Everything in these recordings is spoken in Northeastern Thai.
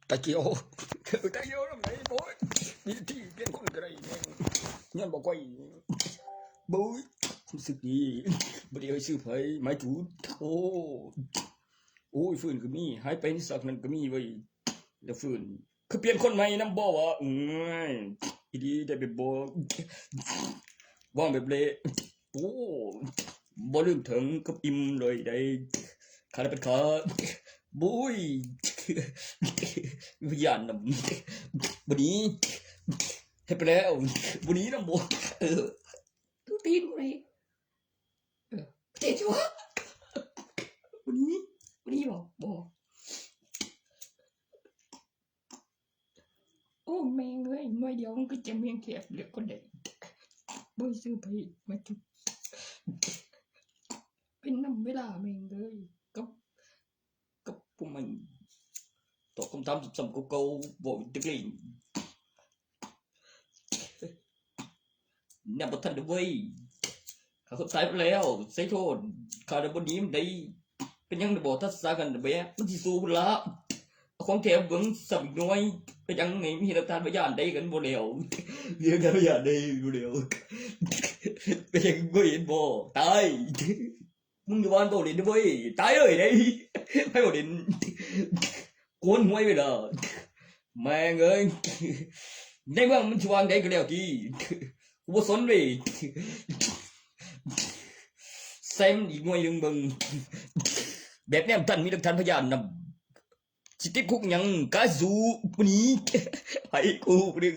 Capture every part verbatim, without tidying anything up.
ตะเกียว ตะเกียวนำใด๋ โอ๊ย มีที่เปลี่ยนคนก็ได้แม่ง ย้อนบ่ค่อย โอ๊ย รู้สึกดี บ่ได้ไปซื้อไผ ไม้ถู โอ้ โอ้ย ฟืนก็มี หายไปในสักนั้นก็มีเว้ย แล้วฟืน คือเปลี่ยนคนใหม่นำบ่วะ เอ้ย อีหลีได้ไปบ่ วางแบบเละ โอ้ บ่ลืมถึงกับอิ่มเลยได้ ขาดเป็นขา บุ้ย วิญญาณนำ บ่หนี เฮ็ดไปแล้ว บ่หนีนำบ่ เออ ดูตีนกูเลย เออ เจ็บสิวะ บ่หนี บ่หนีบ่ บ่ โอ้ แม่งเอ้ย หน่วยเดียวมันก็จะแม่งแคบเหลือคนใด บ่ซื้อไผมาจุด เป็นนำเวลาแม่งเอ้ย กับ กับพวกมัน ตอบคำถามซ้ำๆเก่าๆ เว้าอีกเด้อ ยังบ่ทันได้เว้ย ข้าคนตายไปแล้ว ใส่โทษ ข้าได้บ่หนีมันได้ เป็นหยังได้บ่ทักษะกันแบะ มันสิสู้พุ่นละ เอาของแท้เบิ่งซ้ำอีกหน่อย เป็นหยังไงมีหลักฐานพยานใดกันบ่แล้ว มีหลักฐานพยานใดบ่แล้ว เป็นหยังบ่เห็นบ่ ตาย มึงอยู่บ้านบ่เล่นเด้อเว้ย ตายเลยเด้ ไผบ่เล่น โกนหวยไปละ แม่งเอ้ย ในเมืองมันสิว่าจั่งใดก็แล้วติ กูบ่สนเว้ย ใส่มันอีกหน่วยหนึ่งเบิ่ง แบบแนมทันมีหลักฐานพยานนำ สิติดคุกหยัง กาสู ผู้นี้ ไผกูผู้หนึ่ง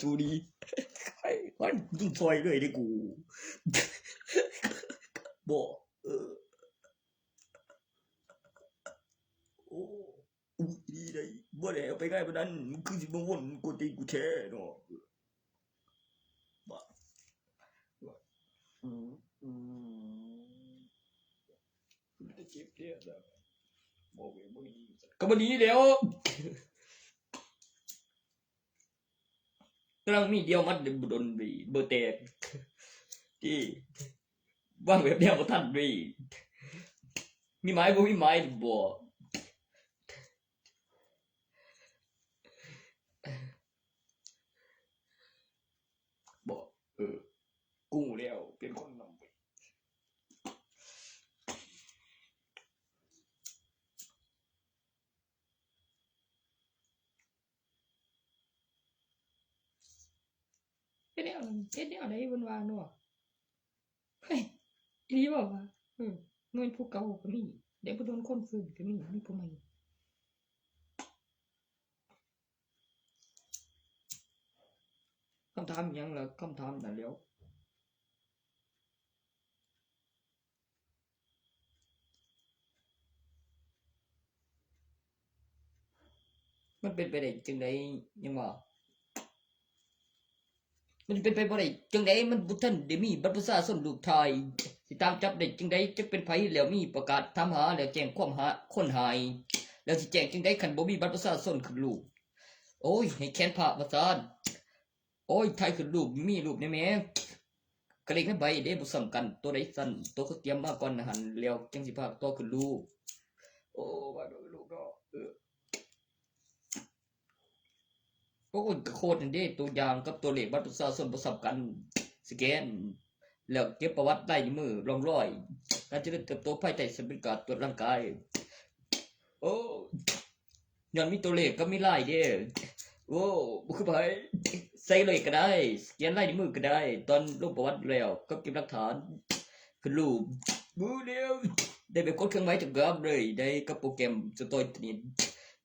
สูดี ไผ ไผ มึงซอยเลยเด้อกู บ่ เออ โอ้ อุ้ย ดีเลย บ่ได้เอาไปง่ายปานนั้น มึงคือสิมาวนกวนตีนกูแท้เนาะ บ่ อืม อืม เจ็บแท้นะ บ่เว้ย บ่ดี ก็บ่ดีแล้ว กำลังมีเดียวมัดเดี๋ยวบ่โดนบี บ่แตก ที่ วางแบบเดียวบ่ทันบี มีไม้บ่มีไม้บ่ บ่ เออ กูแล้ว เป็นคนนำไป เฮ็ดแนวนั้น เฮ็ดแนวใด๋เพิ่นว่าเนาะ เฮ้ย อีหลีบ่วะ เออ แม่นผู้เก่าก็มี ได้บ่โดนคนฟื้นก็มี มีผู้ใหม่ คำถามอิหยังล่ะ คำถามนั่นแหล้ว มันเป็นไปได้จั่งใด๋ ยังว่า มันเป็นไปบ่ได้จั่งใด๋ มันบ่ทันได้มีบัตรประชาชนรูปถ่าย สิตามจับได้จั่งใด๋ จักเป็นไผ แล้วมีประกาศถามหา แล้วแจ้งความหาคนหาย แล้วสิแจ้งจั่งใด๋ คันบ่มีบัตรประชาชนขึ้นรูป โอ้ย ให้แขนพระว่าซั่น โอ้ย ถ่ายขึ้นรูป มีรูปแหน่แหม กะเลขในใบเด้ บ่ซ้ำกัน ตัวใดสั่น ตัวเขาเตรียมมาก่อนหั่น แล้วจั่งสิพาต่อขึ้นรูป โอ้ ว่าโดยรูปเนาะ เออ โอ้ย กะโคตรนั่นเด้ ตัวอย่างกับตัวเลขบัตรประชาชนบ่ซ้ำกัน สแกน แล้วเก็บประวัติลายนิ้วมือ ร่องรอย การเจริญเติบโตภายใต้สมบูรณ์การตรวจร่างกาย โอ้ ย้อนมีตัวเลขกับมีลายเด้ โอ้ บ่คือไผ ใส่เลขก็ได้ สแกนลายนิ้วมือก็ได้ ตอนลงประวัติแล้ว กับเก็บหลักฐาน ขึ้นรูป มื้อเดียว ได้ไปกดเครื่องหมายจับกราฟเลย ได้กับโปรแกรมสตอยตนิด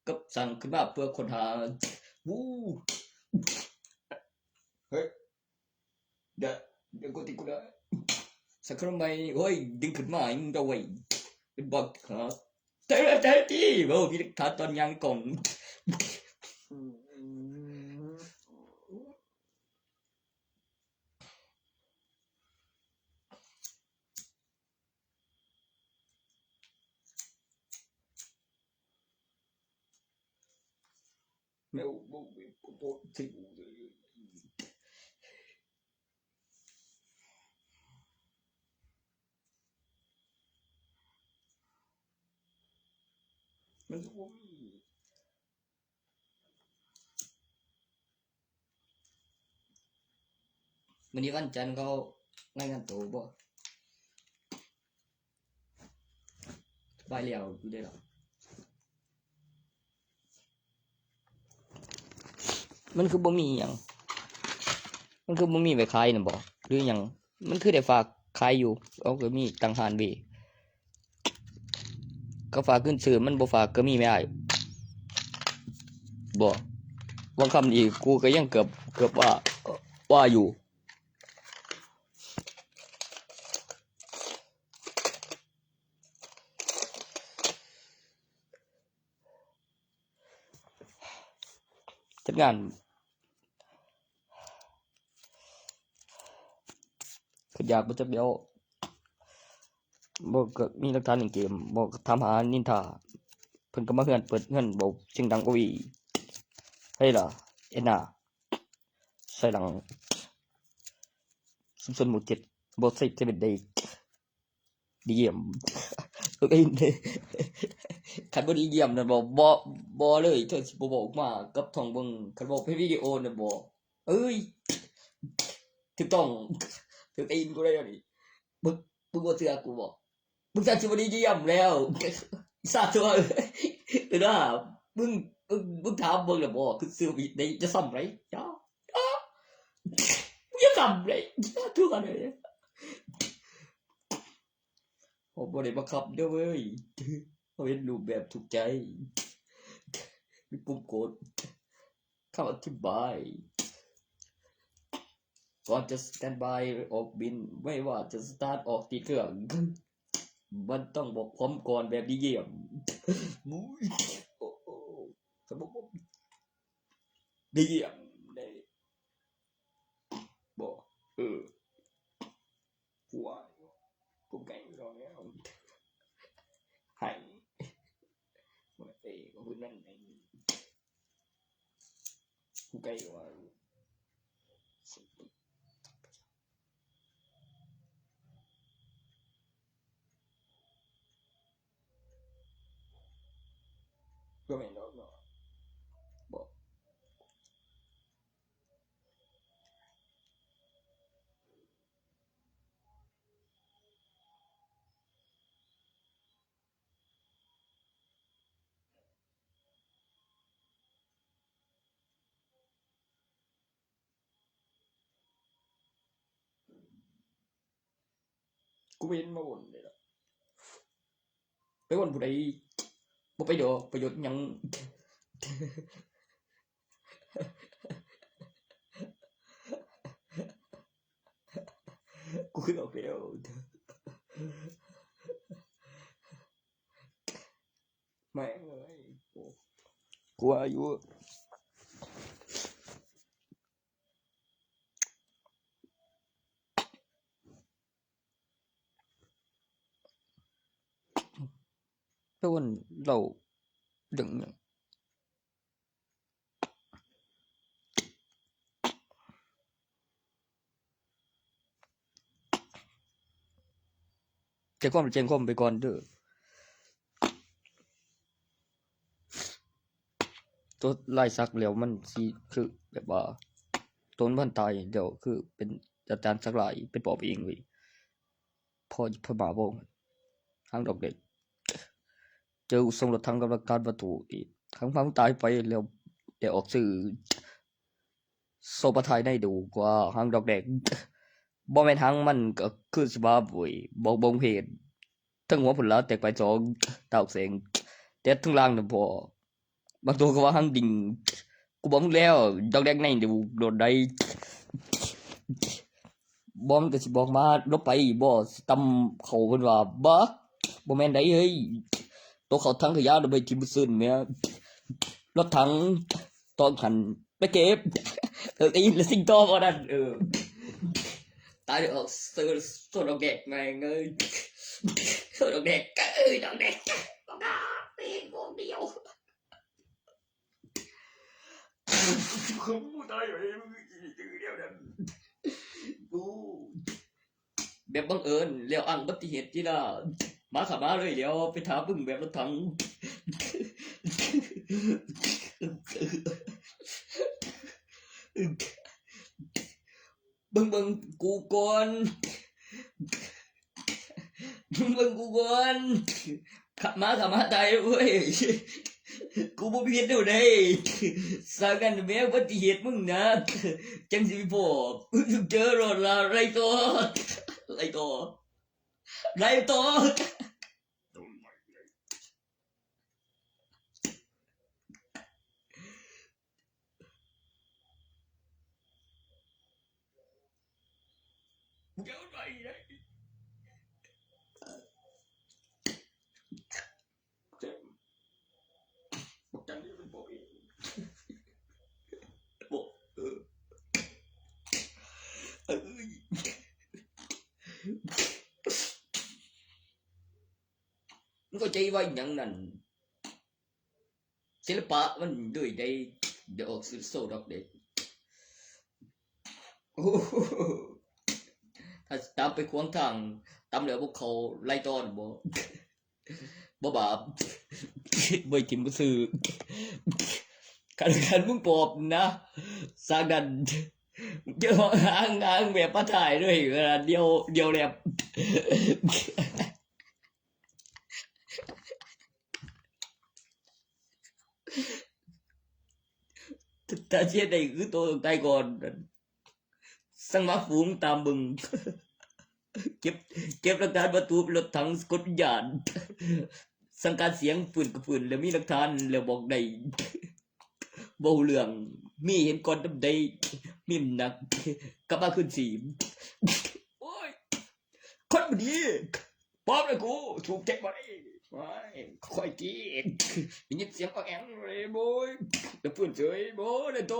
กับสั่งขึ้นมาเพื่อค้นหา วู้ เฮ้ย เดี๋ยว เดี๋ยวกูติดกูแล้ว สักครั้งไหม โอ้ย ดึงขึ้นมา มึงเอาไว้ เป็นบักฮะ แต่แต่ที่ โอ้ มีหลักฐานตอนยางกล่อง อืม แมว บ่ บ่ บ่ บ่ มันก็บ่มี มื้อนี้วันจันทร์เขารายงานตัวบ่ ไปแล้วอยู่ได้หรอ มันคือบ่มีหยัง มันคือบ่มีไปขายน่ะบ่ หรือหยัง มันคือได้ฝากขายอยู่ เอาก็มีตั้งห้านเว้ย ก็ฝากเงินซื้อ มันบ่ฝากก็มีแม่อ้าย บ่ บางคำนี่กูก็ยังเกือบ เกือบว่า ว่าอยู่ จัดงาน คืออยากบ่จักเดียว บ่ก็มีหลักฐานเล่นเกม บ่ก็ถามหานินทา เพิ่นก็มาเฮือน เปิดเฮือน เว้าเสียงดังโอ้ย เฮ้ยล่ะ เอ็นน่า ใส่หลัง ชุมชนหมู่เจ็ด บ่ใส่เซเว่นเดย์ ดีเยี่ยม เอ้ย คันบ่ดีเยี่ยมนั่นบ่ บ่ บ่เลย เธอสิบ่บอกมากับท้องเบิ่ง คันบอกเป็นวิดีโอนั่นบ่ เอ้ย ถูกต้อง ถูกตีนกูเลยนี่ มึง มึงบ่เชื่อกูบ่ มึงจะสิบ่ดีเยี่ยมแล้ว อีสาตัว เอ้ย คือว่า มึง มึง มึงถามเบิ่งแล้วบ่ คือซื้อผิดได้จะซ้ำไร อย่า อย่า มึงอย่าซ้ำไร อย่าตัวเลย ผมบ่ได้บังคับเด้อเว้ย เขาเห็นรูปแบบถูกใจ มีปุ่มกด คำอธิบาย ก่อนจะสแตนบายออกบิน ไม่ว่าจะสตาร์ทออกติดเครื่อง มันต้องบอกพร้อมก่อนแบบดีเยี่ยม มุ้ย โอ้โห สมมติว่าดีเยี่ยม ได้ บอก เออ หัว กูไก่ร้องแล้ว ไห้ เมื่อเตะก็คือนั่นไง กูไก่ว่า ก็ไม่นอกเนาะ บอก กูเห็นมาบ่นเลยล่ะ ไปบ่นผู้ใด บ่ไปดอก ประโยชน์หยัง กูคิดออกแล้ว แม่งเอ้ย กลัวอยู่ ไปบ่นเล่าเรื่องหยัง แจ้งความ แจ้งความไปก่อนเด้อ ตัวลายสักแล้วมันสิคือแบบว่า ตัวมันตายเดี๋ยวคือเป็นอาจารย์สักลายเป็นปอบเองเว้ย พ่อพม่าบ่ หางดอกเด็ก เจอส่งรถถังกับหลักฐานวัตถุอีก ทั้งพังตายไปแล้วได้ออกสื่อ โซปะทายได้ดูกว่าหางดอกแดก บ่แม่นหางมันก็คือสิบาบเว้ย บอกบ่งเพศ ทั้งหัวผุนละแตกไปสอง ตาออกแสง แต่ทั้งล่างน่ะบ่ บางตัวก็ว่าหางดิ่ง กูบอกมึงแล้ว ดอกแดกในดูโดดได้ บ่มันก็สิบอกมา ลบไป บ่สิตำเขาเพิ่นว่า บ่ บ่แม่นได้เฮ้ย ตัวเขาทั้งขยะโดยไปทิมซื่นแม่ รถถัง ตอนขัน ไปเก็บ เออ ได้ยินแล้วสิ่งต่อบ่นั่น เออ ตายเดี๋ยวออกเซอร์โซนดอกแดกไงเงย โซนดอกแดก เอ้ย ดอกแดก ดอกแดก ตีนพวกเดียว กูตายอยู่ในมืออีกเดียวนั้น กู แบบบังเอิญ แล้วอ้างอุบัติเหตุที่ล่ะ มาขามาเลย เดี๋ยวไปถามมึงแบบรถถัง เบิ่ง เบิ่งกูก่อน มึงเบิ่งกูก่อน ขะ มา ขะ มาตายเว้ย กูบ่ผิดเด้อเด้ สร้างกันแม้อุบัติเหตุมึงนะ จังสิไปพ้อ มึงเจอรอดละ ไล่ต่อ ไล่ต่อ ไล่ต่อ มึงเข้าใจว่าหยังนั่น ศิลปะมันด้วยได้ เดี๋ยวออกโซ่ดอกเด็ก โอ้โห ถ้าตามไปขวางทาง ตามแล้วพวกเขาไล่ต้อนบ่ บ่บาป บ่ถิ่มก็ซื้อ คัน คันมึงปอบนะ สร้างดัน เดี๋ยวอ้าง อ้างแบบมาถ่ายด้วย เวลาเดียว เดียวแลบ ถ้าเฮ็ดได้คือโตต้องตายก่อน สั่งมาฝูงตามเบิ่ง เก็บ เก็บหลักฐานประตูรถถังสะกดวิญญาณ สั่งการเสียงปืนกับปืน แล้วมีหลักฐาน แล้วบอกได้ บ่ฮู้เรื่อง มีเห็นก่อนดำใด มีน้ำหนัก กลับมาคืนสี โอ้ย คนบ่ดี ปอบเลยกู ถูกใจบ่ได้ โอ้ย ค่อยกรีด ได้ยินเสียงออกแองเลยโว้ย แล้วปืนเฉยโว้ย เลยโต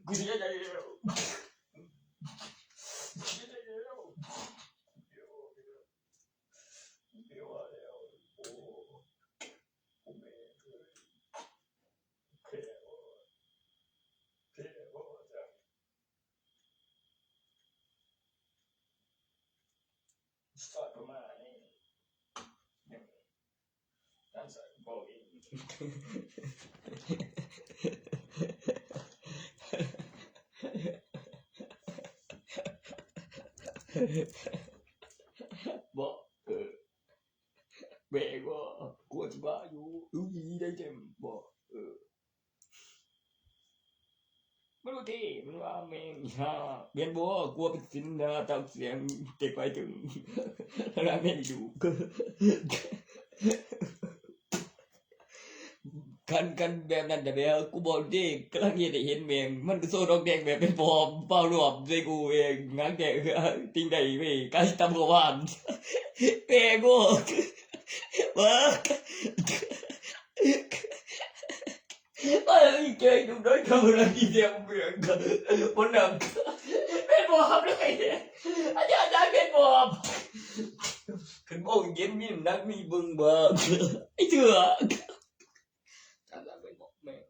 กูเสียใจแล้ว กูเสียใจแล้ว เดี๋ยวแล้ว โอ้ กูแม่เอ้ย แพ้บ่ แพ้บ่จ้ะ สอดประมาณนี้ ตั้งสายบอกเอง บอก เออ แบกบ่ กลัวสิบ้าอยู่ อุ้ย ได้เต็ม บอก เออ มันโอเค มันว่าแม่งฮ่า เบียนบ่ กลัวเป็นสินนะ ตามเสียงเก็บไว้ถึง แล้วแม่งอยู่ คัน คันแบบนั้นแต่แบบ กูบอกเด้ กำลังเฮ็ดให้เห็นแม่ง มันก็โซ่ดอกแดงแบบเป็นปอบ เป่ารวบใส่กูเอง งางแดง ติงใดเว้ย กายตำกว่าบ้าน แม่งโง่ เว้ย เอ้ย เก่งดูด้วย ทำอะไรที่เสียงเมือง คนหนึ่ง เป็นปอบเลย อาจารย์ได้เป็นปอบ ขึ้นโอ่งเย็นมีนักมีเบิ่งบ่ ไอ้เถื่อ อาจารย์เป็นปอบแม่ง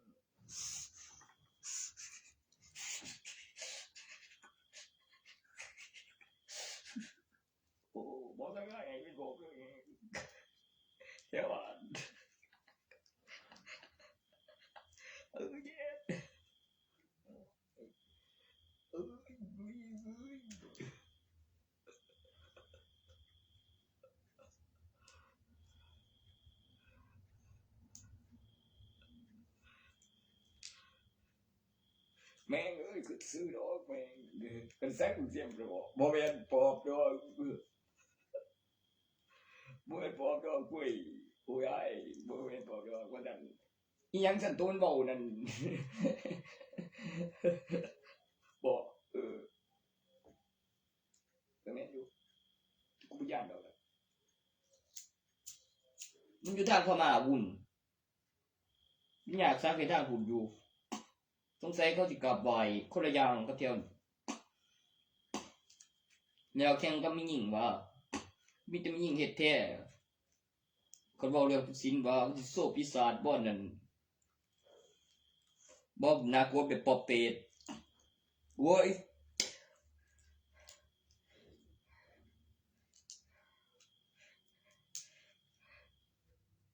โอ้ บอกง่ายๆ เป็นปอบเลย แต่ว่า เออ เย็น เอ้ย เอ้ย เอ้ย แม่งเอ้ย คือซื้อดอกแม่ง กันแซงเสียงบ่ บ่แม่นปอบดอก บ่แม่นปอบดอก กล้วย โอ้ย อ้าย บ่แม่นปอบดอก ว่าซั่น อีหยังซั่น โตนเว้านั่น บ่ เออ ก็แม่นอยู่ กูบ่ย้านดอก มันอยู่ทางพม่าวุ่น มันอยากสักให้ทางพุ่นอยู่ สงสัยเขาสิกลับไหวคนละอย่างกับแถวนี้ แล้วแข่งกับแม่หญิงว่า มีแต่แม่หญิงเฮ็ดแท้ คันเว้าเรื่องผู้ศิลว่ามันสิโซ่ปีศาจบ่นั่น บ่น่ากลัวเป็นปอบเปรต โว้ย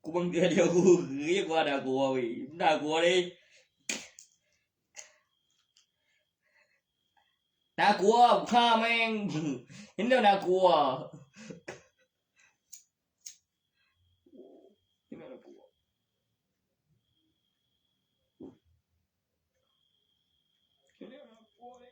กูเบิ่งเทื่อเดียวกูคือยังว่าน่ากลัวเว้ย น่ากลัวเลย น่ากลัว ฆ่าแม่ง เห็นแล้วน่ากลัว เห็นแล้วน่ากลัว เห็นแล้วน่ากลัวเลย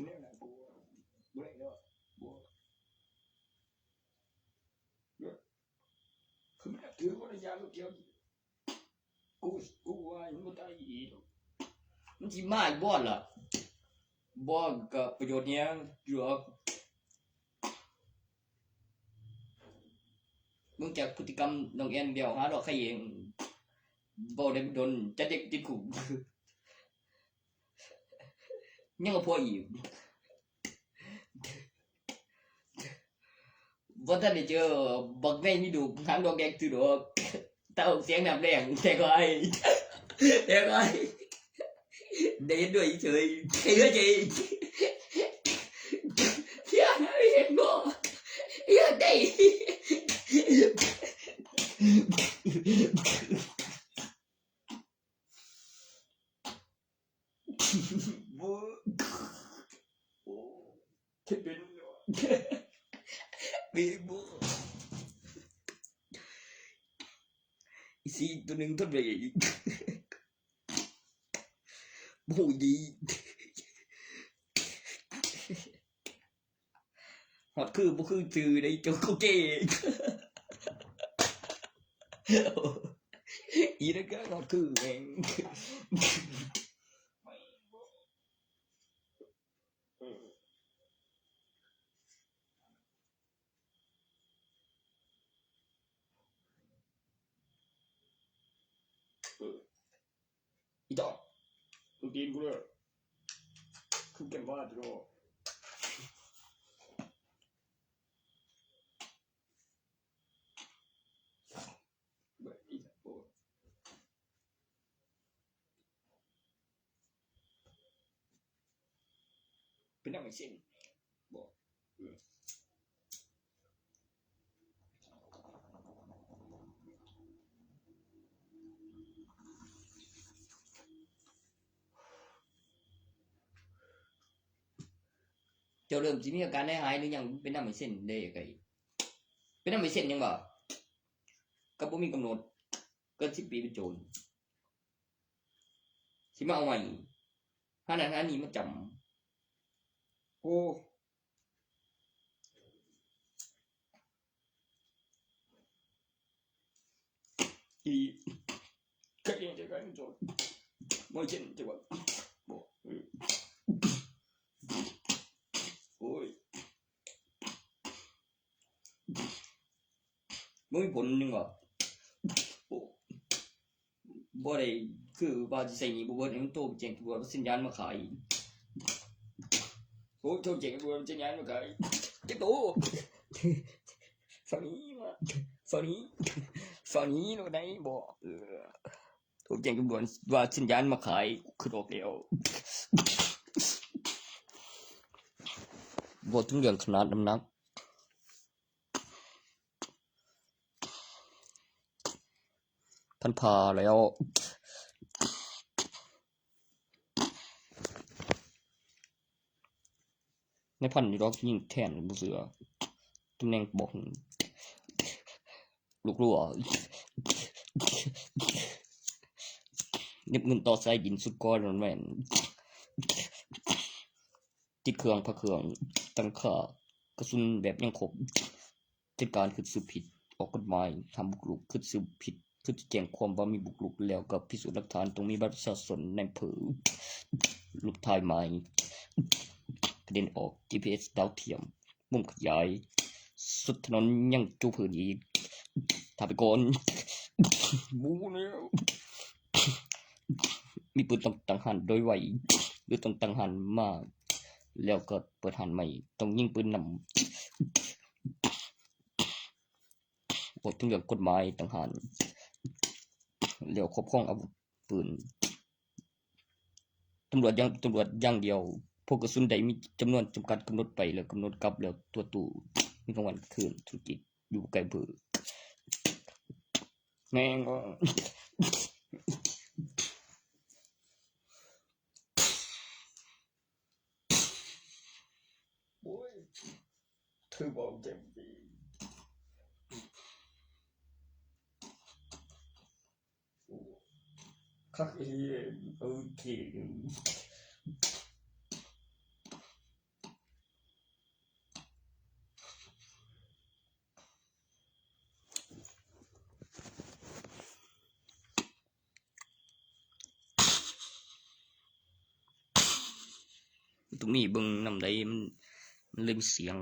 เนี่ยนะกูเบรกแล้วกูเนี่ยคือมันถือคนละอย่างเดียวกูกูว่ามันบ่ได้อีกมันสิมาอีกบ่ล่ะบ่ก็ประโยชน์เนี่ยอยู่หรอกมึงจากพฤติกรรมน้องแอนเดียวหาดอกไข่เองบ่ได้โดนจัดเด็กติดคุก ยังเอาผัวอีก บ่ทันได้เจอบักในมีดูกหางดอกแดงตื่นดอก เต้าเสียงน้ำแรงแต่ก็ไอ้ แต่ก็ไอ้ ได้เห็นด้วยเฉย ใครก็ใจ เสียงน้ำแรงบ่ อยากได้ บ่ โอ้ เฮ็ดเป็น มีบ่ อีสี่ตัวหนึ่งทนไปอีก บ่ดี ฮอดคือบ่คือจื่อได้จกโอเค อีนั่นก็ฮอดคือแม่ง อีดอก มึงตีนกูเลย คือแกว่าจะรอ เป็นน้ำมันเส้นบอก เจ้าเริ่มสิมีอาการหายหรือยังเป็นน้ำไอเส้นเด้ไก่เป็นน้ำไอเส้นยังบ่ก็บ่มีกำหนดเกินสิบปีเป็นโจรสิมาเอาใหม่หานั้นหานี้มาจำโอ้อีกก็ยังจะกันโจรไม่เช่นจะว่าบอกโอ้ยมึงมีผลหนึ่งว่ะโอ้บ่ได้คือว่าจะใส่หนีบ่เบิดให้มันโตไปแจ้งตำรวจสัญญาณมาขายโอ้โตแจ้งตำรวจสัญญาณมาขายเจ็บโตสามีมาสามีสามีโน่นได้บอกเออโตแจ้งตำรวจว่าสัญญาณมาขายคือออกแล้ว บ่ถึงเรื่องขนาดน้ำหนักพันพาแล้วในพันอยู่ดอกยิงแทนบ่เสือตำแหน่งบอกลูกรัวเก็บเงินต่อสายดินสุดก้อนแม่น ติดเครื่องพระเครื่องตั้งค่ากระสุนแบบยังครบจัดการคือสืบผิดออกกฎหมายทำบุกรุกคือสืบผิดคือแจ้งความว่ามีบุกรุกแล้วกับพิสูจน์หลักฐานต้องมีบัตรประชาชนในเผอรูปถ่ายใหม่กระเด็นออก จีพีเอสดาวเทียมมุมขยายสุดถนนยังจูพื้นอีกถ้าไปก่อนบูแล้วมีปืนต้องตั้งหันโดยไวหรือต้องตั้งหันมาแล้วก็เปิดหันใหม่ต้องยิงปืนนำ บอกถึงเรื่องกฎหมายต่างหาก แล้วครอบครองอาวุธปืน ตำรวจอย่าง ตำรวจอย่างเดียว พกกระสุนได้มีจำนวนจำกัดกำหนดไป แล้วกำหนดกลับ แล้วตรวจตู้ มีกลางวันกลางคืน ธุรกิจอยู่ไกลเบอร์ แม่งก็ โอ้ย ถือบอกเจ็บดี คักอีหลี โอเค ตรงนี้เบิ่งนำได้ มัน มันเลยมีเสียง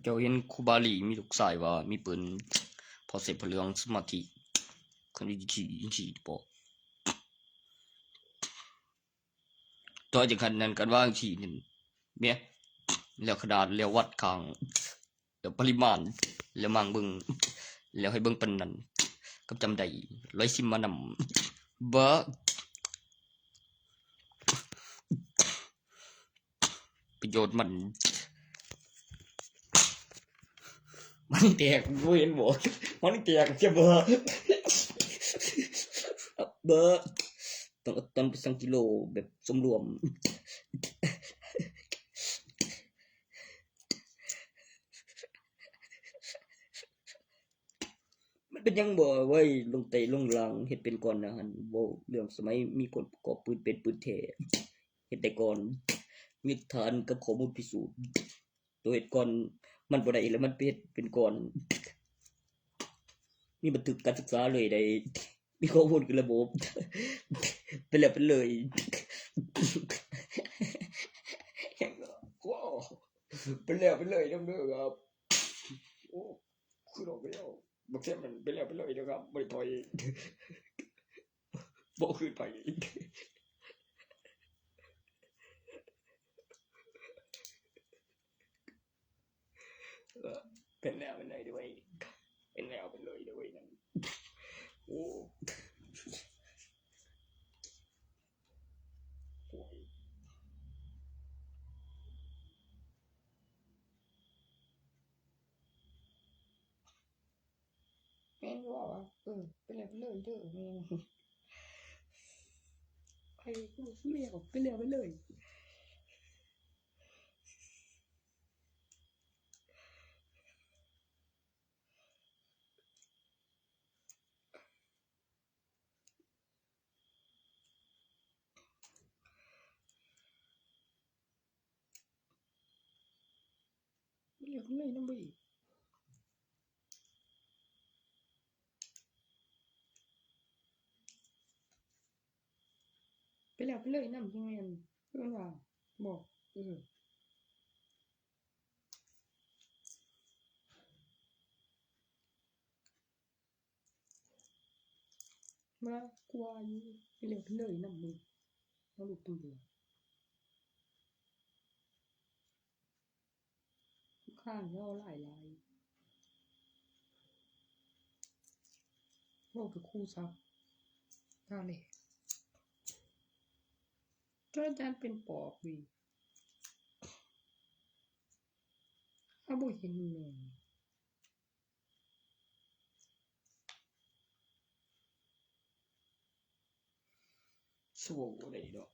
เจ้าเห็นครูบาหลีมีลูกชายว่ามีปืน พอเสร็จพอเหลืองสมาธิ คนที่ขี่ขี่บอก ต่อจากนั้นกันว่าขี่นี่เนี่ย แล้วขนาด แล้ววัดข้าง แล้วปริมาณ แล้วมางเบิ่ง แล้วให้เบิ่งปานนั้น กับจำได้ ร้อยสิบมานำ บ่ ประโยชน์มัน มันแตก บ่เห็นบ่ มันแตกจะบ่ บ่ ต้องเอาตอนไปสั่งกิโลแบบสมรวม มันเป็นหยังบ่เว้ย ลงไตลงล่าง เฮ็ดเป็นก่อนนะหั่น เว้าเรื่องสมัยมีคนประกอบปืนเป็นปืนแท้ เฮ็ดได้ก่อน มีหลักฐานกับข้อมูลพิสูจน์ ตัวเฮ็ดก่อนมันบ่ได้แล้ว มันไปเฮ็ดเป็นก่อน มีบันทึกการศึกษาเลยได้ มีข้อมูลกับระบบ เป็นแล้วเป็นเลย ว้าว เป็นแล้วเป็นเลยนำเด้อครับ โอ้ คือออกไปแล้ว บักแซมมันเป็นแล้วเป็นเลยนะครับ บ่ได้ถอย บ่คืนไป เป็นแล้วเป็นเลยด้วย เป็นแล้วเป็นเลยด้วยนั่น โอ้ โอ้ย แม่นว่าว่า เออ เป็นแล้วเป็นเลยเด้อ แม่น ไอ้กูไม่อยากเป็นแล้วเป็นเลย เรียกเลยนะเว้ย ไปแล้วไปเลยนำ จั่งแม่น เพิ่นว่า บอก เออ มากกว่าอยู่ ไปแล้วไปเลยนำ มึง เอาลูกตำรวจ ข้างเฮาหลายๆ เว้ากับครูซะ นั่นแหละ พระอาจารย์เป็นปอบเว้ย เฮาบ่เห็นแม่น สู้บ่ได้ดอก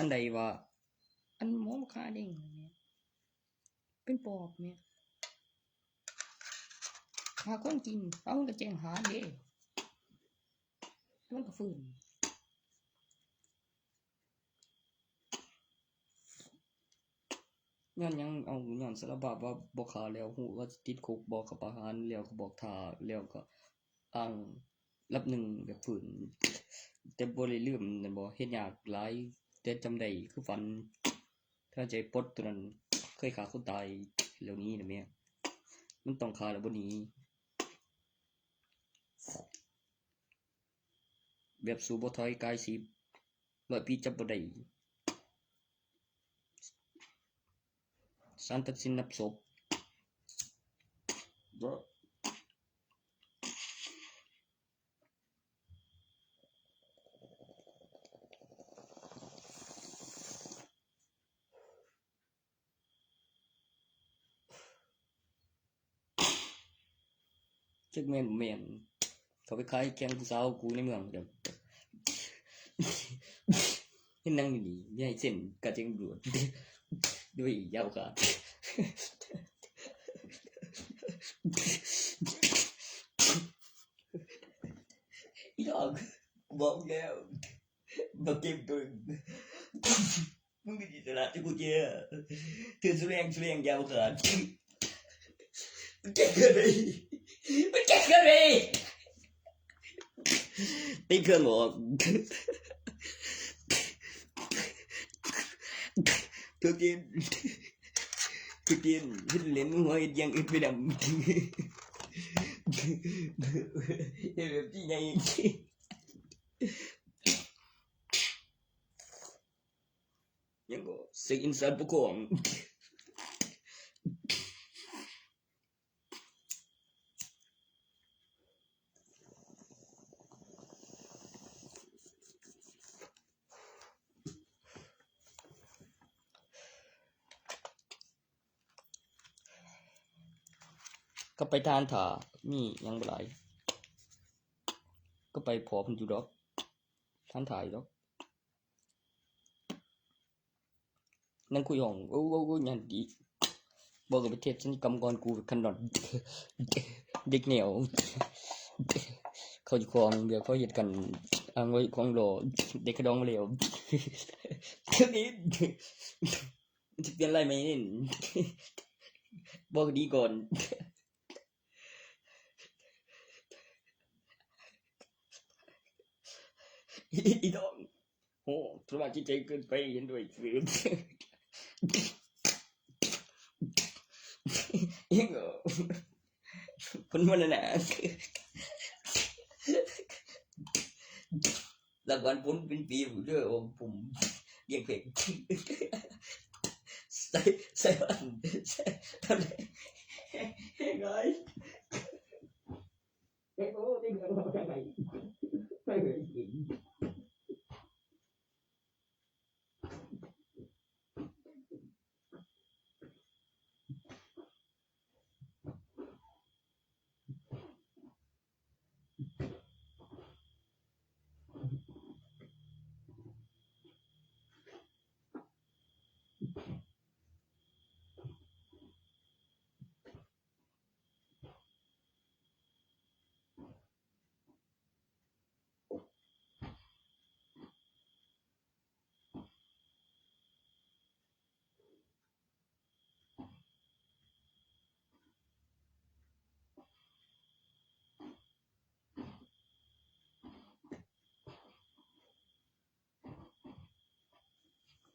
อันใดวะ อันหมอมาฆ่าเด้งนั่นแหละ เป็นปอบเนี่ย หาคนกิน เอามันก็แจ้งหาเด้ มันก็ฟื้น ย้อนหยัง เอา ย้อนสารภาพว่าบ่ฆ่าแล้ว ฮู้ว่าสิติดคุก บ่ก็ประหาร แล้วก็บอกถ้า แล้วก็อ้างลับหนึ่งแบบฟื้น แต่บ่ได้ลืมนั่นบ่ เฮ็ดยากหลาย แต่จำได้คือฝัน ถ้าใจปลดตัวนั้น เคยฆ่าคนตายแล้วหนีน่ะแม่ มันต้องฆ่าแล้วบ่หนี แบบสู้บ่ถอยกายสิบ ร้อยปีจับบ่ได้ ศาลตัดสินนับศพ จักแม่นบ่แม่น เขาไปขายแข่งผู้สาวกูในเมืองเด้อ เห็นนั่งอยู่นี่ มีให้เซ็นกาแจ้งตำรวจ ด้วยยาวขาด อีดอก บอกแล้ว บ่เก็บตัว มึงเป็นอิสระที่กูเจอ เธอสุแรงสุแรงยาวขาด มึงเก่งเกินไป มึงเก่งเกินไป ปิดเครื่องออก ทุกที ทุกที เห็นเหรียญมึงหัวเฮ็ดยังอึดไปดำ เฮ็ดแบบที่ใหญ่ ยังก็เซ็กอินสารปกครอง ก็ไปทานถ่า มีหยังบ่หลาย ก็ไปพอเพิ่นอยู่ดอก ทานถ่าอยู่ดอก นั่งคุยห้อง โอ้ โอ้ โอ้ ยันดี บอกกับไปเทศสัญญกรรมก่อนกูคันดอน เด็กเหนียว เขาอยู่ของเดียวเขาเฮ็ดกัน อ้างไว้ของหล่อ เด็กกระดองเหลว เดี๋ยวนี้ มันจะเปลี่ยนอะไรไหมนี่ บอกดีก่อน อีดอง โอ้ สภาพจิตใจเกินไป เห็นด้วย ยังเหรอ คนมันน่ะนะ หลักวันพ้นเป็นปีผมเด้อ ผมเลี้ยงเพลง ใส่ ใส่วัน ใส่ ทำไม ไง เอ้ย โอ้ นี่เหมือนเราจะไป ไปเลยจริง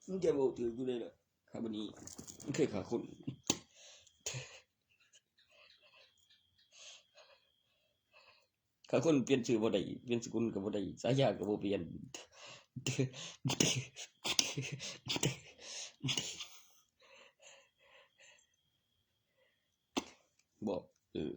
มึงจะบอกถือกูเลยเหรอ ครับ วันนี้มึงเคยฆ่าคน ฆ่าคนเปลี่ยนชื่อบ่ได้ เปลี่ยนสกุลก็บ่ได้ ฉายาก็บ่เปลี่ยน บอก เออ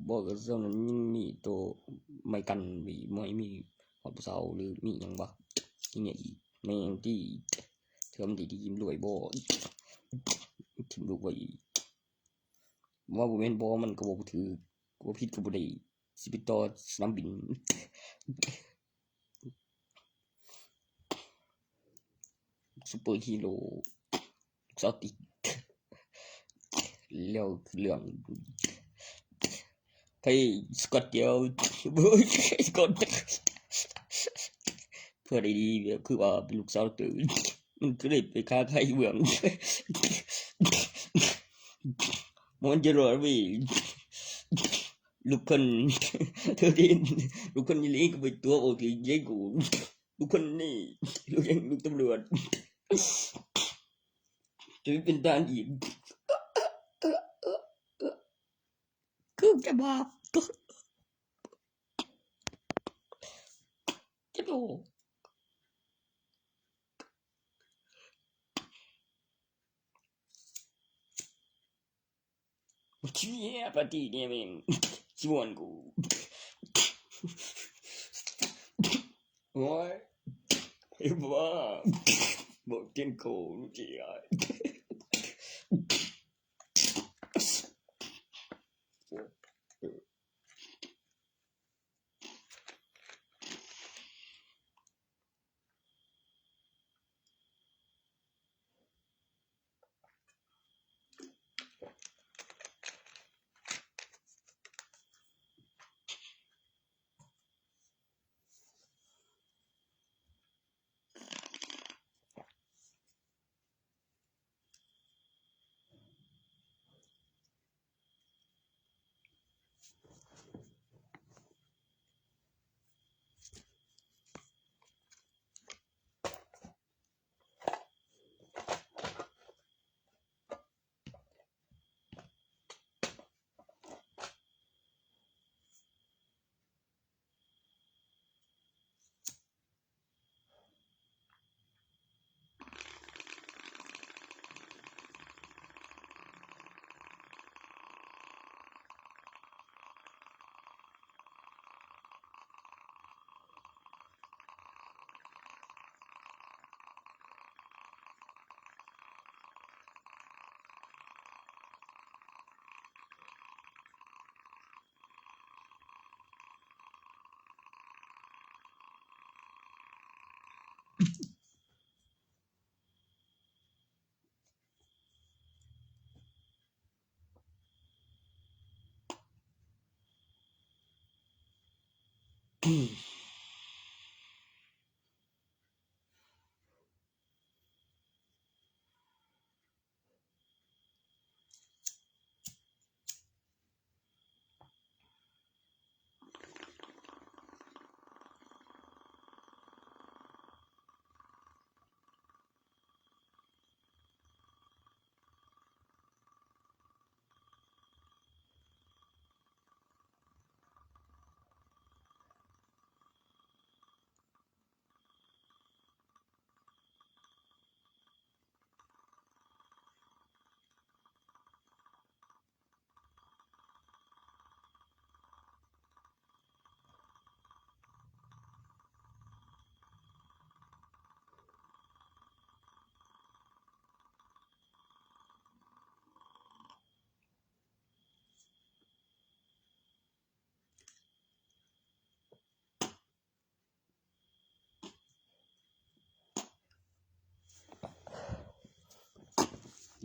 บ บอกกับเจ้านั้นยังมีตัวไม่กันมีไม่มีหอดผู้สาวหรือมีหยังบ่ อีเนี่ยอีกแม่งที่เธอมันดีที่ยิ้มรวยบ่ ถิ่มลูกไว้อีก ว่าบ่แม่นบ่ มันก็บ่ถือ บ่ผิดก็บ่ได้ สิไปต่อสนามบิน ซูเปอร์ฮีโร่ ลูกสาวติด แล้วเรื่อง ไปสกอตเดียว สกอต เพื่อได้ดีแบบคือว่าเป็นลูกสาวตื่น มันก็เลยไปค้าขายเมือง มันจะรอดเว้ย ลูกคน เธอได้ยิน ลูกคนยี่ลีก็ไปตัวโอเคเย้กู ลูกคนนี่ ลูกยังลูกตำรวจ จะไม่เป็นทหารอีก คือจะบอก จะบอก เชี่ยปาร์ตี้เนี่ยแม่ง ชวนกู โอ้ย ไอ้บ้า บอกเจนโครู้จีไอ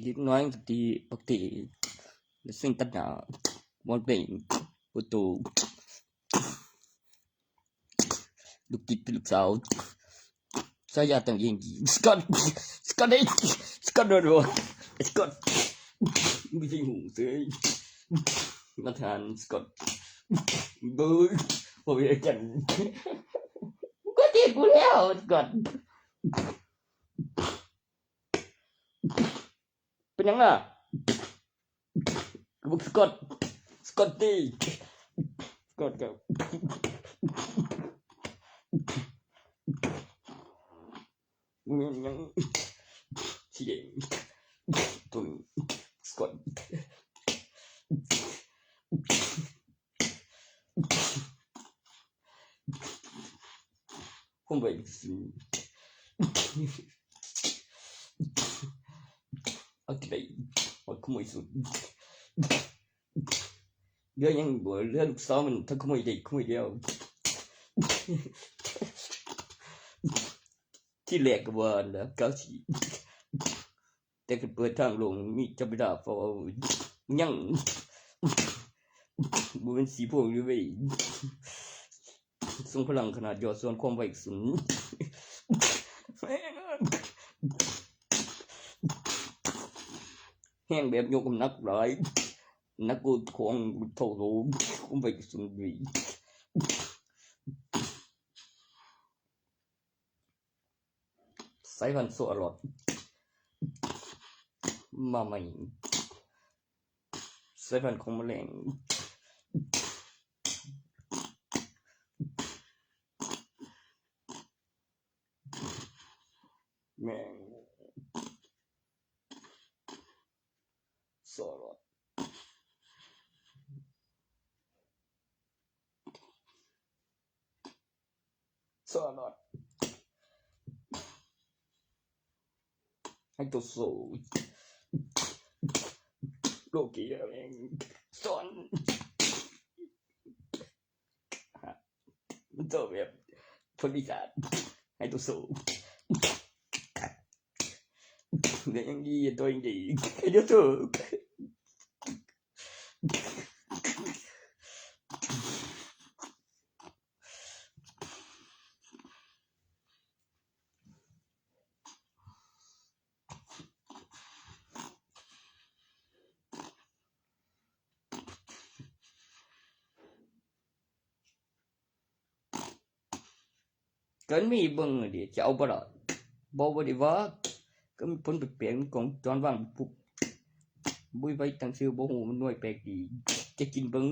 เล็กน้อยตีปกติ ซึ่งตัดหนาบอลเป่งประตู ลูกติดเป็นลูกสาว ใช้ยาต่างยิง สกอต สกอตเอ้ย สกอตโดนโดน สกอต ไม่ใช่หูเสีย มาทานสกอต เบิร์ด พอไปกัน ก็เจ็บกูแล้ว สกอต เป็นหยังล่ะ บักสกอต สกอตตี้ สกอตครับ มึงยังเสียง ตัวสกอต คนไว้สุด เอาที่ไหน เอาขโมยสุด เดี๋ยวยังบ่เหลือลูกสาวมันทั้งขโมยได้ขโมยเดียว ที่แรกก็ว่านะเก้าสี่ แต่ก็เปิดทางลงมีจับเวลาเพราะว่ายัง บ่เป็นสีพวกอยู่เว้ย ทรงพลังขนาดยอดส่วนความไวสูง แฮงแบบยกน้ำหนักหลาย หนักกว่าของเท่าโล ความไวสูงเว้ย สายพันธุ์โซอารอด มาใหม่ สายพันธุ์ของแมลง แมง โซอารอด โซอารอด ให้ตัวโซ โลกีแมง ซอน มันตัวแบบคนอีสาน ให้ตัวโซ เดี๋ยวยังดี ตัวยังดี ให้ตัวโซ ก็มีเบิ่งเด้ จะเอาบ่ล่ะ บ่ บ่ได้ว่า ก็มีผลแปลกๆ มันกล้องจอนวางปุ๊บ บุ้ยไว้ตั้งชื่อบ่ฮู้ มันหน่วยแปลกดี จะกินเบิ่ง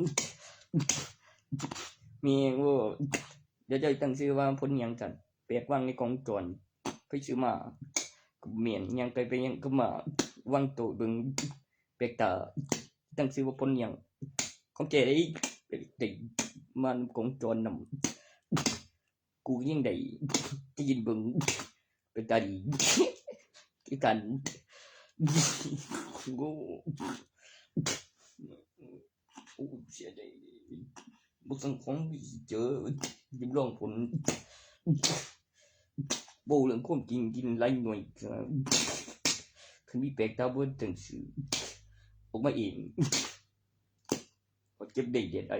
แม่งโว้ย เดี๋ยวจะตั้งชื่อว่าผลหยังซั่น แปลกวางในกล้องจอน ไปซื้อมา ก็แม่น ยังไปไปยังก็มา วางโต๊ะเบิ่ง แปลกตา ตั้งชื่อว่าผลหยัง ของแกได้ ได้ มันกล้องจอนนำ กูยังได้ จะยินเบิ่ง เป็นตาดี คือกัน โง่ โอ้ เสียดาย บ่สังของเจอ ยิบลองผล บ่เรื่องความจริงกินหลายหน่วย คันมีแปลกตาบ่ตั้งชื่อ ออกมาเอง ว่าเก็บได้เด็ดไอ้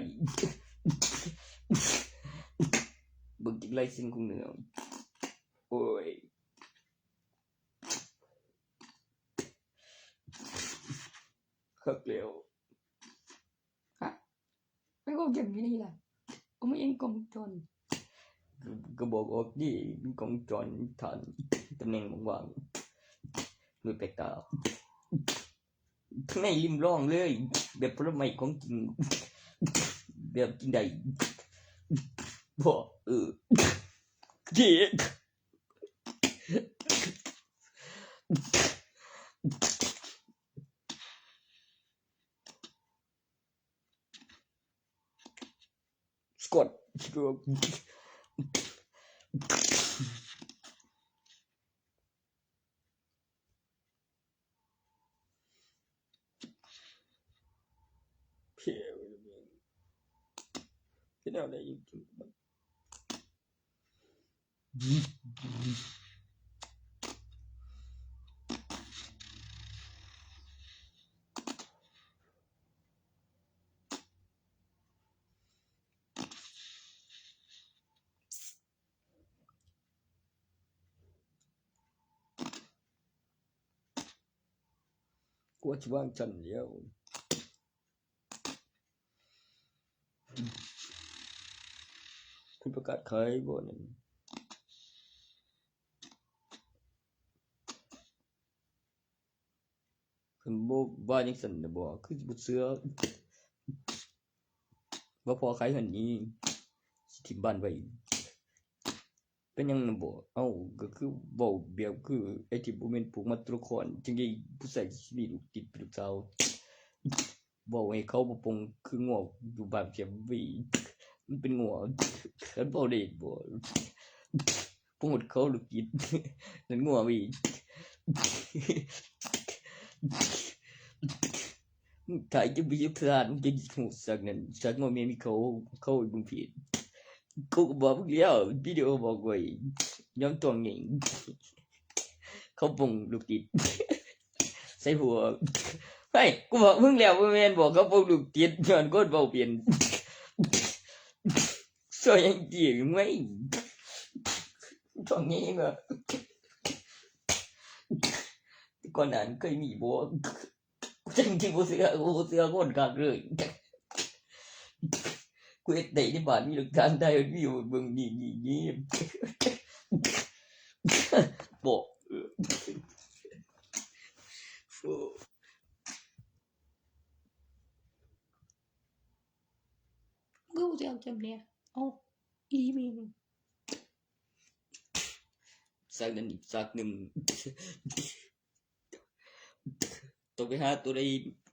เบิ่งกินลายเซ็นของเนื้อ โอ้ย คักแล้ว ฮะ ไม่ก็เก็บอยู่นี่แหละ ก็ไม่เองกล้องจอน ก็บอกออกดิ มีกล้องจอนฐาน ตำแหน่งว่างๆ มือแปลกตา ข้างในริมร่องเลย แบบผลไม้ของกิน แบบกินได้ บ่ เออ เย้ สะกด เพี้ย เป็นอะไรอีก กลัวจะวางจันเดียว คุณประกาศขายบ่นั่น คุณบ่ว่ายังสั่นนะบ่ คือบ่เชื่อ ว่าพอขายหันนี้ สิถิ่มบ้านไว้ เป็นหยังนะบ่ เอ้า ก็คือเว้าแบบคือไอ้ที่บ่แม่นปลูกมาตัวละคร จังได๋ผู้ชายสิมีลูกติดเป็นลูกสาว เว้าให้เขาบ่ปลง คืองัวอยู่บ้านเสียวี มันเป็นงัว คันเว้าได้บ่ ปงหดเขาลูกกิด นั่นงัวไปอีก มึงถ่ายจะไปยึดพลาด มึงจะหูสักนั่น สักงัวเมียมีเขา เขาอีกมึงผิด กูก็บอกมึงแล้ว วิดีโอบอกไว้ ย้อมตัวเอง เขาปงลูกกิด ใส่หัว เฮ้ย กูบอกมึงแล้วว่าแม่นบอกเขาปงลูกกิด ย้อนคนเว้าเปลี่ยน ซอยยังจีบอยู่ไหม ช่วงนี้ก็ ก่อนนั้นเคยมีบ่ กูจังที่บ่เชื่อ กูบ่เชื่อคนคักเลย กูเฮ็ดได้ในบ้านมีหลักฐานได้ มีอยู่เบิ่งนี่ นี่ นี่ บ่ กูบ่เชื่อจังเนี่ย เอ้า อีหลีแม่น สักนั่นอีกสักหนึ่ง ต้องไปหาตัวใด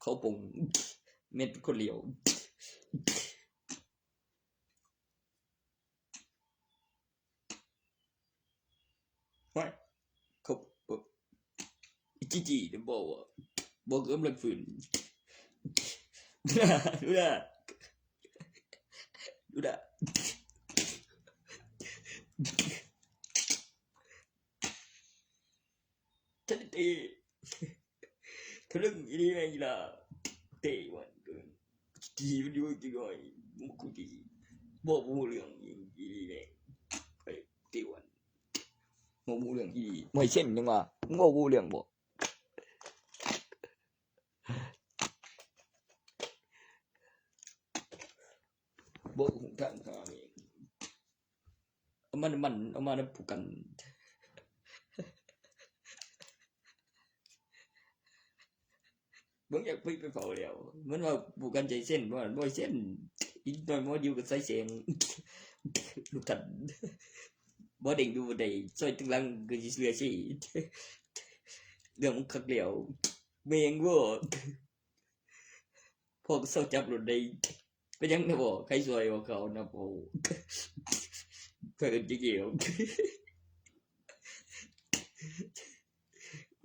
เขาปง แม่นเป็นคนเดียว ไม่ เขา จีจีเดี๋ยวบอกว่า บอกกำลังฝืน ดูนะ ดูนะ ดูนะ ฉันเตะทะลึ่งอีนี่แม่งอีหล่า เตะวันเกิน จีมันอยู่จีก่อย มึงกูจี บอกกูเรื่องอีนี่แม่ง ไปเตะวัน บอกกูเรื่องอีนี่ ไม่เช่นยังว่า มึงบอกกูเรื่องบ่ บอกกูทางทางเอง เอามาน้ำมัน เอามาน้ำผูกกัน มึงอยากไปไปเผาแล้ว มันว่าผูกกันใจเส้น ว่าบ่เส้น อีกหน่อยมันอยู่กับสายแสง ลูกทัน บ่เด้งอยู่บ่ได้ ซอยตึงหลังก็สิเชื่อสิ เรื่องมันคักแล้ว แม่งบ่ พอเซาจับรถได้ เป็นหยังนะบ่ ใครซอยว่าเขานะบ่ เพิ่นจะเกี่ยว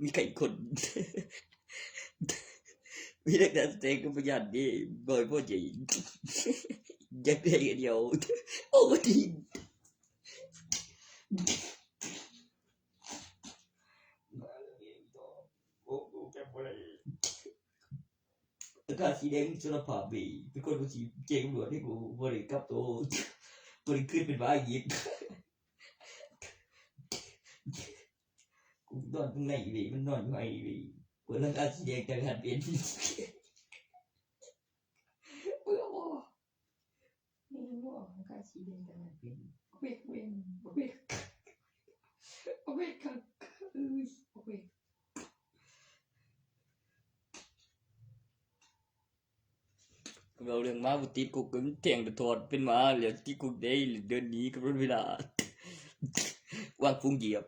มีใครคน มีแต่การแสดงกับพยานนี่บ่อยบ่ใหญ่ อยากได้อันเดียว โอ้ ดี โอ้ โอ้ แกบ่ได้ ตะกร้าสีแดงสารภาพเว้ย เป็นคนกูสิแจ้งตำรวจให้กูบ่ได้กลับตัว บ่ได้ขึ้นเป็นบ้าอีก กูนอนข้างในเว้ย มันนอนข้างในเว้ย เปิดหลังคาสีแดงแต่หันเป็น เบื่อบ่ นี่บ่ หลังคาสีแดงแต่หันเป็น เว้ย เว้ย เว้ย เว้ย คัก เอ้ย เว้ย เราเรื่องหมาบ่ติดคุกก็มันแจ้งแต่ถอดเป็นหมาแล้วติดคุกได้เดือนนี้ก็เป็นเวลา วางพุงเหยียบ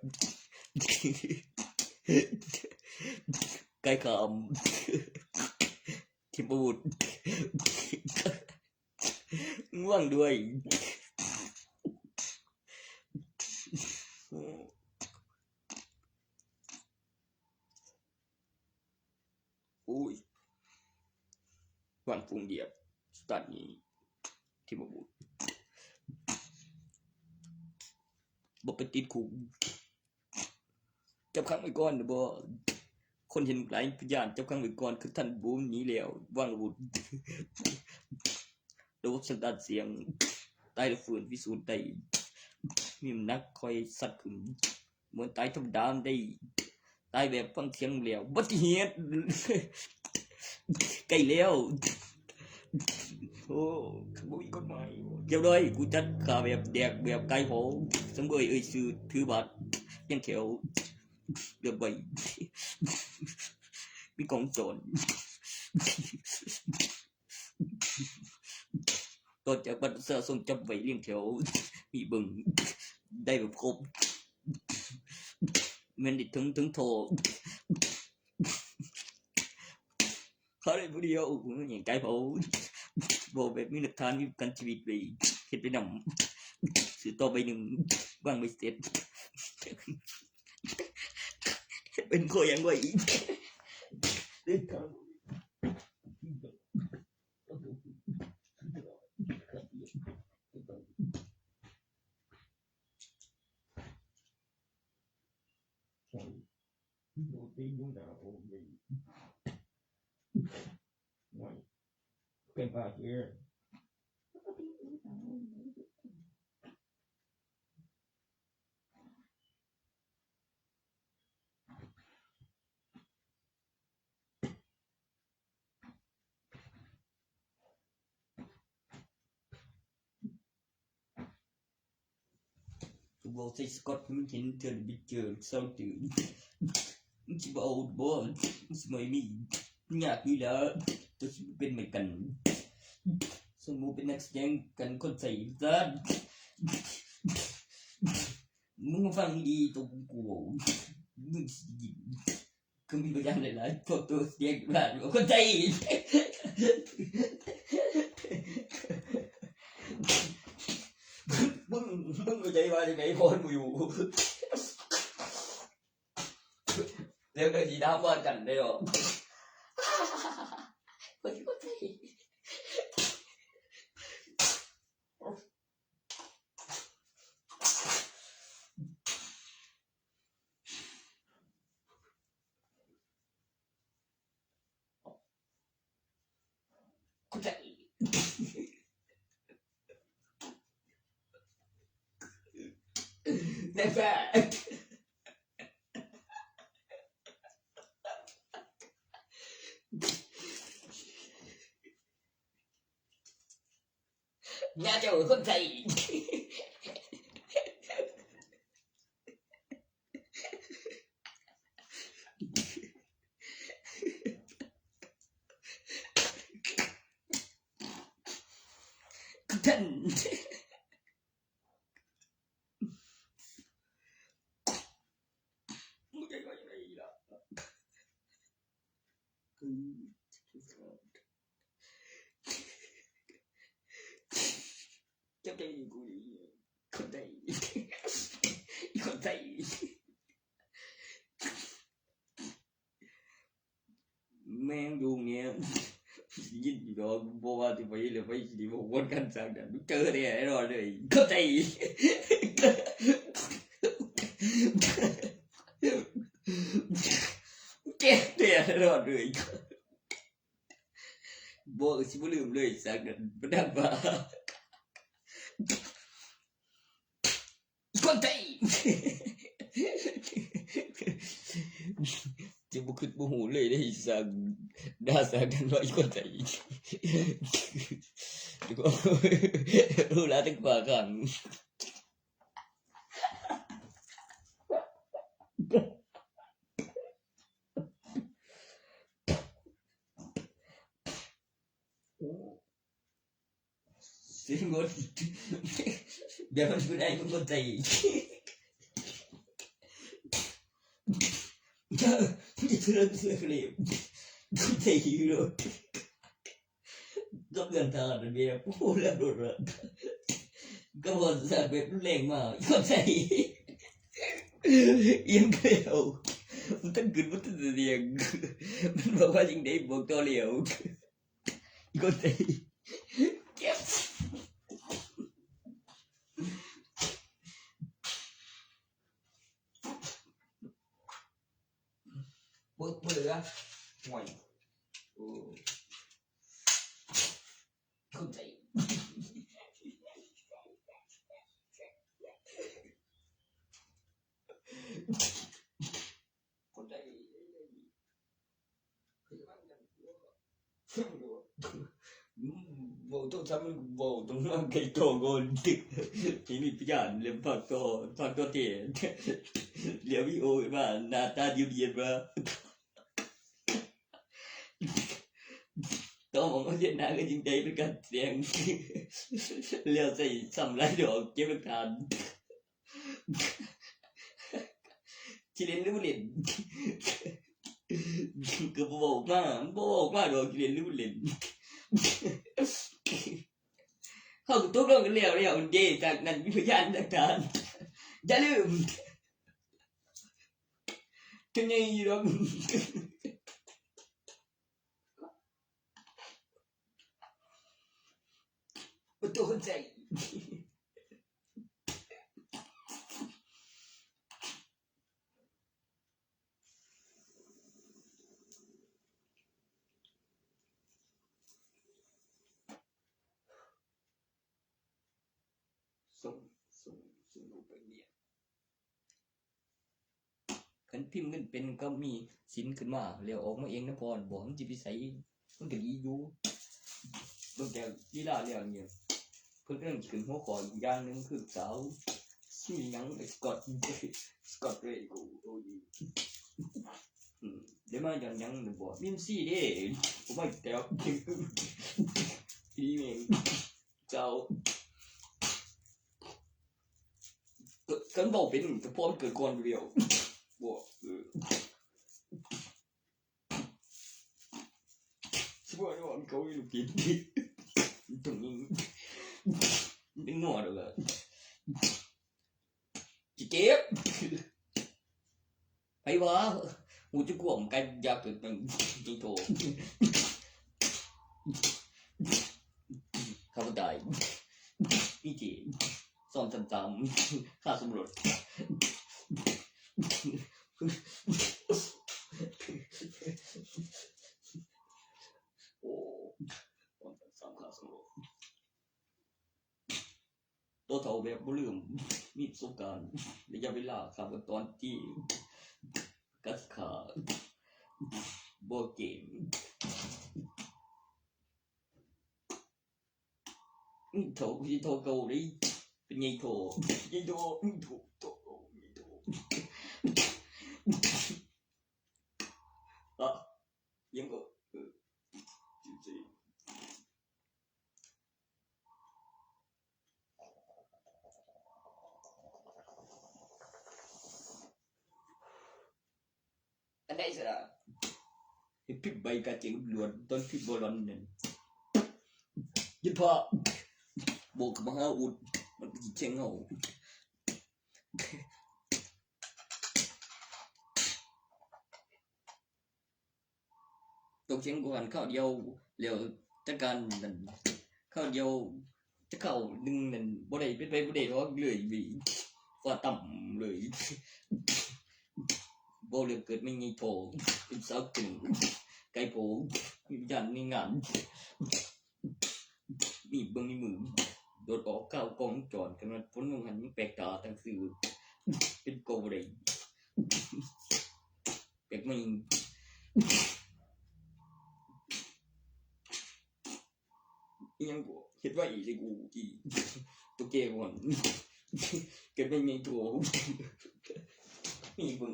ไก่ขาม ทิมอาวุธ ง่วงด้วย อุ้ย วางพุงเหยียบ สตาร์ทนี้ ทิมอาวุธ บ่ไปติดคุก จับขังไว้ก่อนนะบ่ คนเห็นหลายพยาน จับขังไว้ก่อน คือท่านบูมหนีแล้ว วางอาวุธ ระบบสัญญาณเสียง ตายแล้วฟื้นพิสูจน์ได้ มีน้ำหนักคอยสัตว์ขึ้น เหมือนตายธรรมดามันได้ ตายแบบฟังเสียงแล้ว อุบัติเหตุ ใกล้แล้ว โอ้ บ่มีกฎหมาย เรียบร้อย กูจัดฆ่าแบบแดกแบบไก่เผา สังเวยเอ่ยชื่อ ถือบัตร เรียงแถว เรียบร้อย มีกล้องจร ต่อจากบัตรประชาชนจับไว้เรียงแถว มีเบิ่ง ได้แบบครบ แม่นได้ถึง ถึงท่อ เขาได้ผู้เดียว โอ้โห อย่างไกลเผา บอกแบบมีหลักฐาน มีประกันชีวิตไป เฮ็ดไปนำ ซื้อต่อใบหนึ่ง วางไว้เสร็จ เป็นข้อยังไว้อีก เป็นปากเกลือ กูบอกใส่สกอตให้มันเห็นเธอบิดเจอเศร้าตื่น มึงสิบ่เอาบ่ มึงสิบ่มี ยากอยู่แล้ว ตัวสิเป็นเหมือนกัน สมมุติเป็นนักแสดงกันคนใส่ซะ มึงมาฟังดีๆ ตัวกู มึงสิยิน ก็มีพยานหลายๆ พวกตัวเสียงบ้านว่าคนไทย มึง มึงเข้าใจว่าจังได๋ พรกูอยู่ แล้วก็สิถามว่ากันได้ดอก คนไทย กูจะ แน่แท้ น่าจะเป็นคนไทย ท่าน เจ้าใจกูดี คนใจ คนใจ แม่งดูเงี้ย ยินดีดอก บ่ว่าสิไปเลย ไปสิบ่วนกันสักเดือน เจอแน่นอนเลย คนใจ เจอแน่นอนเลย บ่ สิบ่ลืมเลยสักเดือน บ่ได้ว่า คนไทย จะบ่คิดบ่ฮู้เลยเด้ อีสัง ด่าสังกันว่าอีคนไทย รู้แล้วตั้งกว่ากัน สิงด เดี๋ยวมันอยู่ได้มันก็ใจ จะเชื่อเชื่อเลย ใจอยู่ ก็เรื่องทางระเบียบ โอ้ แล้วโดนละ ก็บอกจะเป็นแรงมาก ก็ใจ ยังเดียว มันต้องกึดมันต้องเสียง มันบอกว่ายังได้บอกต่อแล้ว อีกคนไทย เก็บ บ่ บ่เหลือ ห่วย โอ้ คนไทย คนไทย เว้าโทรศัพท์มันเว้าตรงนั้นไกลตัวก่อน ที่มีพยานเรื่องภาคต่อ ภาคต่อเทศ เรียกวิดีโอมา หน้าตาเดียวเดียวมา ต้องบอกว่าเวียดนามก็จริงใจเป็นการแสดง แล้วใส่ซ้ำหลายดอก เก็บหลักฐาน สิเล่นหรือบ่เล่น ก็บ่บอกมา บ่บอกมาดอก สิเล่นหรือบ่เล่น เฮาก็ตกลงกันแล้ว แล้วเด้ จากนั้นมีพยานหลักฐาน อย่าลืม ถึงไงอยู่ดอก ประตูหัวใจ ส่งส่งส่งรูปไปเนี่ย คันพิมพ์เงินเป็นก็มีสินขึ้นมา แล้วออกมาเองนะพร บอกมันสิไปไส มันก็ดีอยู่ เบิ่งแต่ลีลาแล้วเนี่ย เพิ่นกำลังสิขึ้นหัวข้ออีกอย่างหนึ่งคือสาว ชื่อหยัง ไอ้สกอต สกอตเรย์ กู โอ้ย อืม เดี๋ยวมาย้อนหยังหนึ่งบ่ มีเอ็มซีเด้ ผมว่าแต่ว่า อีแม่ง เจ้า ก็ ก็บอกเป็น ก็พร้อมเกิดก่อนอยู่แล้ว บ่ เออ สิบ่ได้ว่าเขามีลูกกิน ตรงนี้ เป็นหนวดเลย สิเจ็บ ไผวะ หูจะกวมกันอยากเกิดเป็น จิงโต ข้าพเจ้า พี่จี สองสามสาม ค่าสำรวจ โอ้ สองสามสาม ค่าสำรวจ ตัวเฒ่าแบบบ่ลืม มีประสบการณ์ ระยะเวลา ข้ามขั้นตอนที่ กัดขา บ่เกม เฒ่า เฒ่าเก่าเลย เป็นไงเฒ่า ไงเฒ่า ไงเฒ่า เฒ่า ไงเฒ่า อ่ะ ยังก็ เออ สิบสี่ อันใดสิล่ะ ให้พิมพ์ใบกาเจงตำรวจ ตอนพิมพ์บ่หลอนนั่น ยึดพ่อ บอกกับมหาอุด มันสิเชียงเฮา ตกเชียงก่อนคราวเดียว แล้วจัดการนั่น คราวเดียว จะเข้าหนึ่งนั่น บ่ได้เป็นไปบ่ได้หรอกเลย ฟ้าต่ำเลย บ่เลือกเกิดไม่ไงโถ เป็นสาวกึ่ง ไก่โผ มีวิญญาณในงาน มีเบิ่งในมือ โดดออกข้าวกองจอด ขนาดฝนลงหันยังแปลกตาตั้งซื่อ เป็นโกบ่ได้ แปลกไม่ อิหยังบ่ เฮ็ดไว้สิกูอี ตัวแกก่อน เกิดไม่มีตัว มีเบิ่ง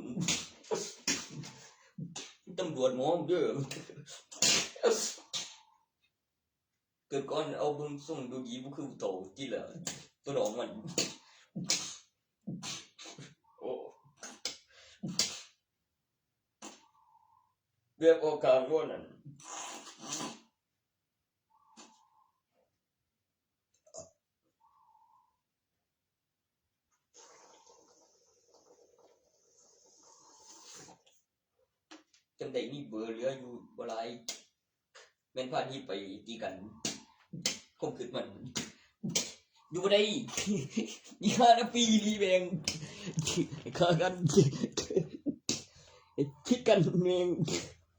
ตำรวจหมอเด้อ เกิดก่อนเอาเบิ่งส่งดูดีบ่คือโตติล่ะ ตัวน้องมัน โอ้ แบบออกกลางว่านั่น จังใด๋มีเบอร์เหลืออยู่บ่หลาย แม่นพาหนีไปตีกัน ความคิดมัน อยู่บ่ได้ อีห้านาทีนี่แม่ง ฆ่ากัน คิดกันแม่ง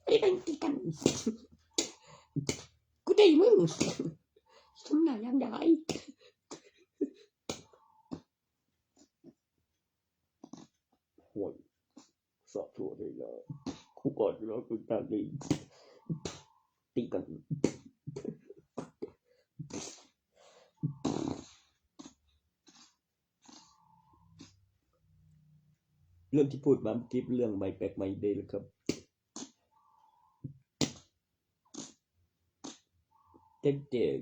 ไอ้แม่งตีกัน กูได้มึง สมหน้าอย่างใด๋ โอ้ย สาธุเลยนะ กูก่อนแล้วกูตาดี ตีกัน เรื่องที่พูดมาเมื่อกี้เป็นเรื่องใหม่แปลกใหม่เด้อครับ แจ้งเตือน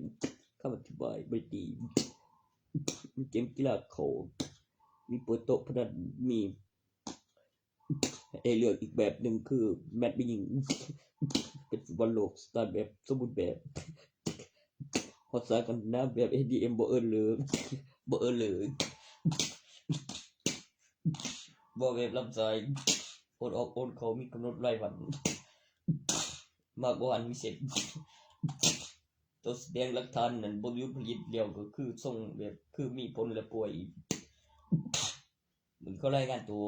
คำอธิบายไม่ดี เกมกีฬาเขา มีเปิดโต๊ะพนัน มี ให้เลือกอีกแบบหนึ่งคือแมตช์ไม่ยิง เป็นฟุตบอลโลกสไตล์แบบสมบูรณ์แบบ ฮอดสายกันนะแบบ เอสดีเอ็ม บ่เอิ้นเลย บ่เอิ้นเลย บ่แบบรับสาย โอนออกโอนเข้ามีกำหนดรายวัน มากกว่าอันมีเสร็จ ตัวแสดงหลักฐานนั้นบ่หยุดผลิตแล้วก็คือส่งแบบคือมีผลและป่วยอีก มันก็รายงานตัว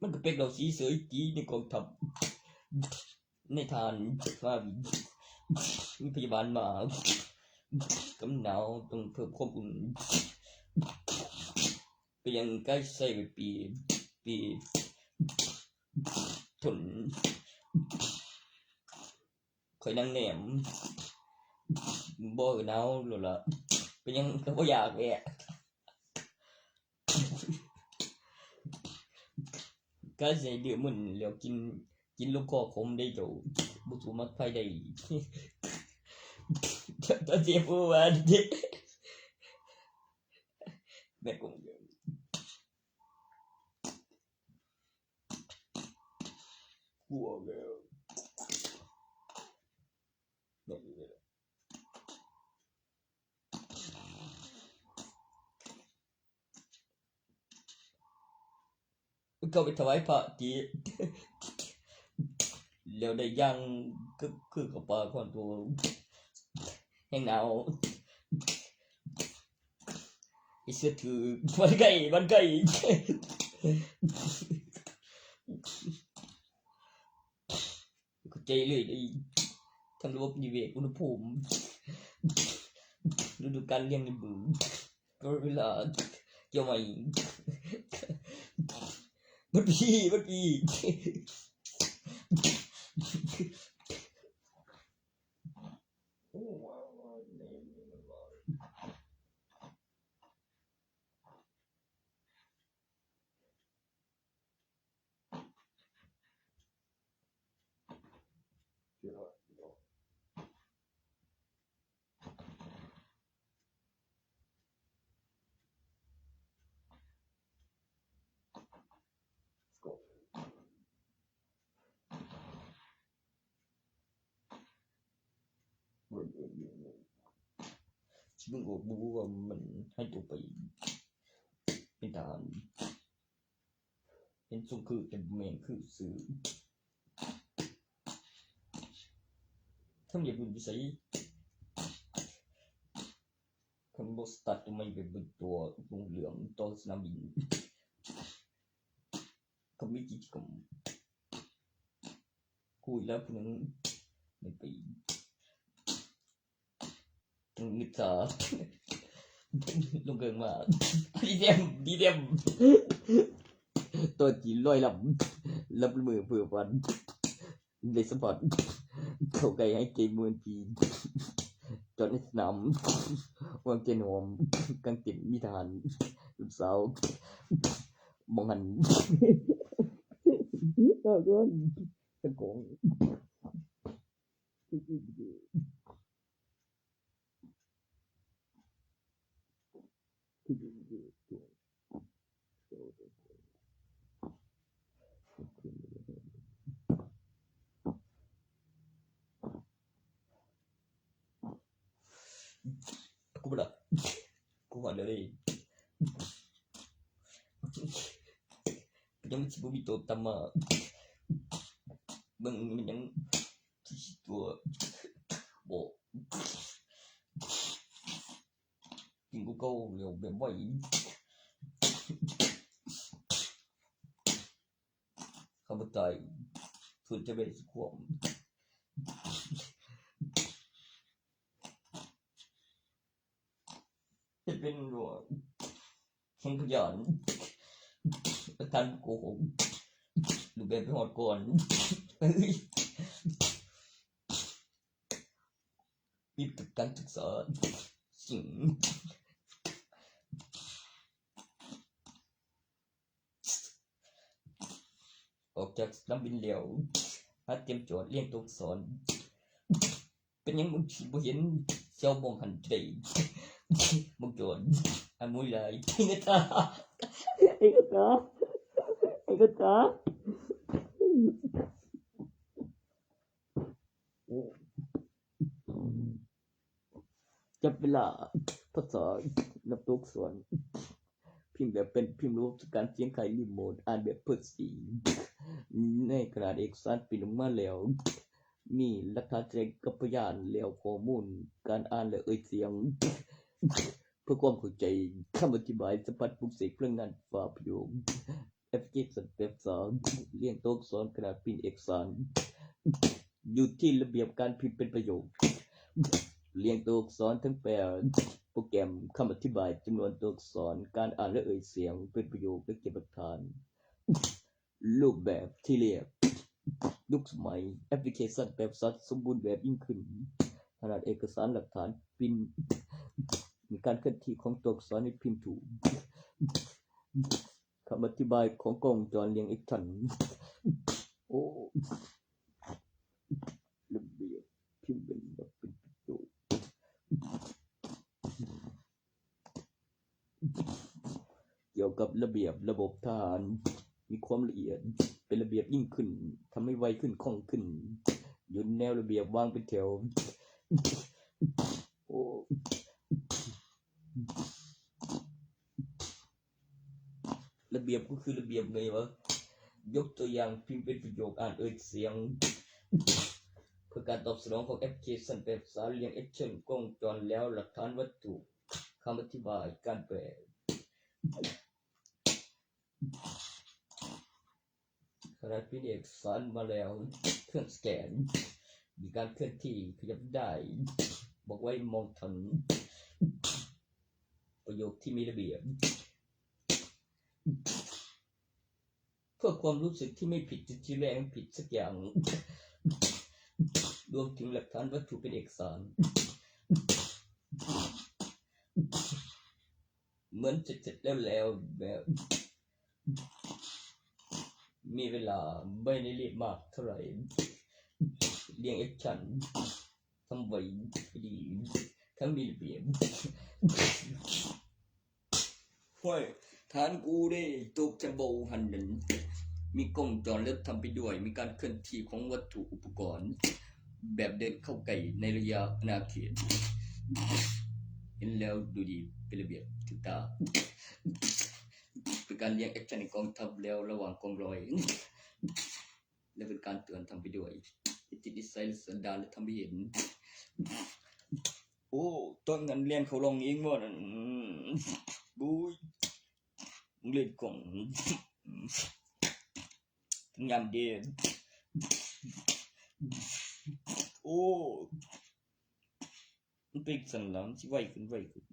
มันก็เป็นเราสีเสยตีในกองทัพ ในทานมา มีพยาบาลมา กำหนาวต้องเพิ่มความอุ่น ไปยังใกล้ใส่ไปปี ปี ทน คอยนั่งแหนม บ่หนาวแล้วล่ะ เป็นหยังก็บ่อยากแหละ ก็ใส่เดือดมันแล้วกิน กินลูกคอขมได้เจ้า บ่สู้มักไผได้ เจ้าเสียผู้ว่าเด้ แม่กง กลัวแล้ว ก็ไปถวายพระที่ แล้วได้ย่างคือ คือกับปลาก่อนตัว แห้งหนาว ไอ้เสื้อถือ มันไก่ มันไก่ เข้าใจเลยไอ้ทั้งระบบนิเวศ อุณหภูมิ ฤดูกาลเลี้ยงในบึง ตลอดเวลา เกี่ยวไหม มันพี่ มันพี่ มึงก็รู้ว่ามันให้ตัวไปเป็นทหาร เป็นทรงคือเป็นแมงคือซื้อ ทั้งอย่าบุญไปใส่ คันบ่สตาร์ทตัวไม่เป็นเบิดตัวลงเหลืองต่อสนามบิน ก็มีกิจกรรม คุยแล้วคนนึงไม่ไป ต้องมิดสา ลงเกินมา ดีเดม ดีเดม ตัวจีนลอยลำ รับมือเพื่อฟัน ได้สปอร์ต เข้าใกล้ให้เกมเมืองพี จอดในสนาม วางเจนหอม กางเต็นท์มีทหาร ลูกสาว มองหัน ตะโกน กูบ่ละ กูหอนเลย ยังสิบ่มีตัวตามมา เบิ่งมันยังตัว บ่ กินกูเก่าแล้วแบบบ่อย ข้าพเจ้าสุดจะเป็นความ จะเป็นหลวง แห่งพยาน อาการโกหก หรือแบบไปหอดก่อน เอ้ย ปิดกับการศึกษา สิ่ง ออกจากสนามบินแล้ว หาเตรียมจอดเรียงตัวอักษร เป็นหยังมึงสิบ่เห็นเสี่ยวมองหันใจ มึงจอด อันมุ้ยลาย ไอ้กระตา ไอ้กระตา ไอ้กระตา จับเวลา ภาษานับตัวอักษร P พิมพ์แบบเป็นพิมพ์ระบบสั่งการเสียงไขรีโมท อ่านแบบเปิดเสียง ในขนาดเอกสารพิมพ์ออกมาแล้ว มีหลักฐานแสดงกับพยานแล้วข้อมูลการอ่านและเอ่ยเสียง เพื่อความเข้าใจ คำอธิบาย สัมผัส ปลุกเสก พลังงาน ฝาประโยค แอปพลิเคชันแบบสอง เรียงตัวอักษรขนาดพิมพ์เอกสาร อยู่ที่ระเบียบการพิมพ์เป็นประโยค เรียงตัวอักษรทั้งแปด โปรแกรม คำอธิบาย จำนวนตัวอักษร การอ่านและเอ่ยเสียงเป็นประโยค และเก็บหลักฐาน รูปแบบที่เรียก ยุคสมัย แอปพลิเคชันแบบสัดสมบูรณ์แบบยิ่งขึ้น ขนาดเอกสารหลักฐานพิมพ์ มีการเคลื่อนที่ของตัวอักษรในพิมพ์ถูก คำอธิบายของกล้องวงจรเรียงแอคชั่น โอ้ ระเบียบพิมพ์เป็นแบบเป็นประโยค เกี่ยวกับระเบียบระบบทหาร มีความละเอียด เป็นระเบียบยิ่งขึ้น ทำให้ไวขึ้น คล่องขึ้น อยู่แนวระเบียบ วางเป็นแถว โอ้ ระเบียบก็คือระเบียบไงวะ ยกตัวอย่างพิมพ์เป็นประโยค อ่านเอ่ยเสียง เพื่อการตอบสนองของแอปพลิเคชันแบบสารเรียงแอคชั่น กล้องวงจร แล้วหลักฐานวัตถุ คำอธิบาย การแปล ขนาดพิมพ์เอกสารมาแล้ว เครื่องสแกน มีการเคลื่อนที่ ขยับได้ บอกไว้ มองทัน ประโยคที่มีระเบียบ เพื่อความรู้สึกที่ไม่ผิด ที่แรกผิดสักอย่าง รวมถึงหลักฐานวัตถุเป็นเอกสาร เหมือนเสร็จๆแล้วๆ แบบ มีเวลา ไม่ได้รีบมากเท่าไหร่ เรียงแอคชั่น ทำไว้ดี ทั้งมีระเบียบ ห้วย ฐานกูเด้ ตกแถวบ่หันนั้น มีกล้องวงจรแล้วทำไปด้วย มีการเคลื่อนที่ของวัตถุอุปกรณ์ แบบเดินเข้าใกล้ในระยะอาณาเขต เห็นแล้วดูดี เป็นระเบียบ ถูกตา เป็นการเรียงแอคชั่นในกองทัพ แล้วระหว่างกองร้อย และเป็นการเตือน ทำไปด้วย จิตนิสัยและสันดาน และทำให้เห็น โอ้ ตอนนั้นเรียนเขาลองเองว่านั่น อืม บุ้ย เล่นกล่อง ทั้งยามเดียน โอ้ มันเป็นสันหลังที่ไวขึ้น ไวขึ้น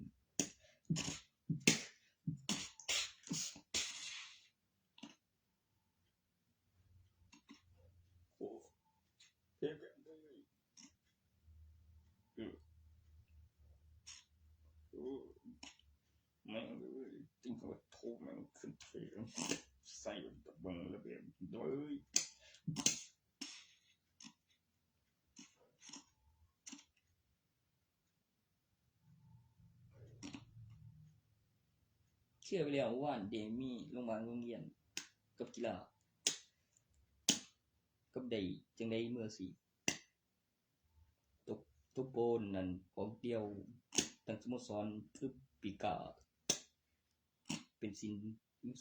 โอ้ เท่แบบเลย อืม โอ้ แม่งเลย จริงๆ ว่าโทรแม่งขึ้นเทรน ใส่แบบเบิ่งระเบียบเลย เชื่อไปแล้ว ว่านเดมีโรงพยาบาล โรงเรียน กับกีฬา กับได้จังได๋เมื่อสิ ตก ตกโบนนั่น ออกเดี่ยว ตั้งสโมสรคือปีกา เป็นสิน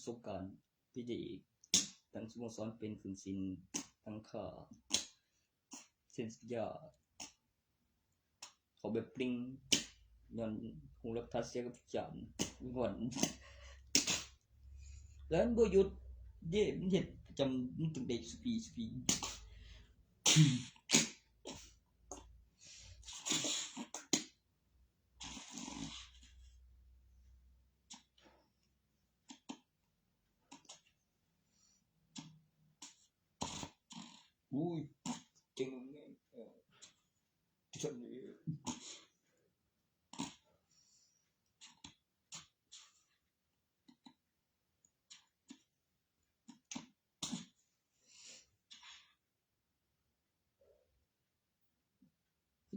สงกรานต์ พี่เดช ตั้งสโมสรเป็นขึ้นสิน ตั้งค่า เซ็นสัญญา เขาแบบปริง ย้อนฮู้หลักฐานเสียกับจานงอน แล้วมันบ่หยุดเด้ มันเฮ็ดประจำ มันต้องได้ซุปี ซุปี อุ้ย เจ๋งแม่ง เออ ที่สุดเลย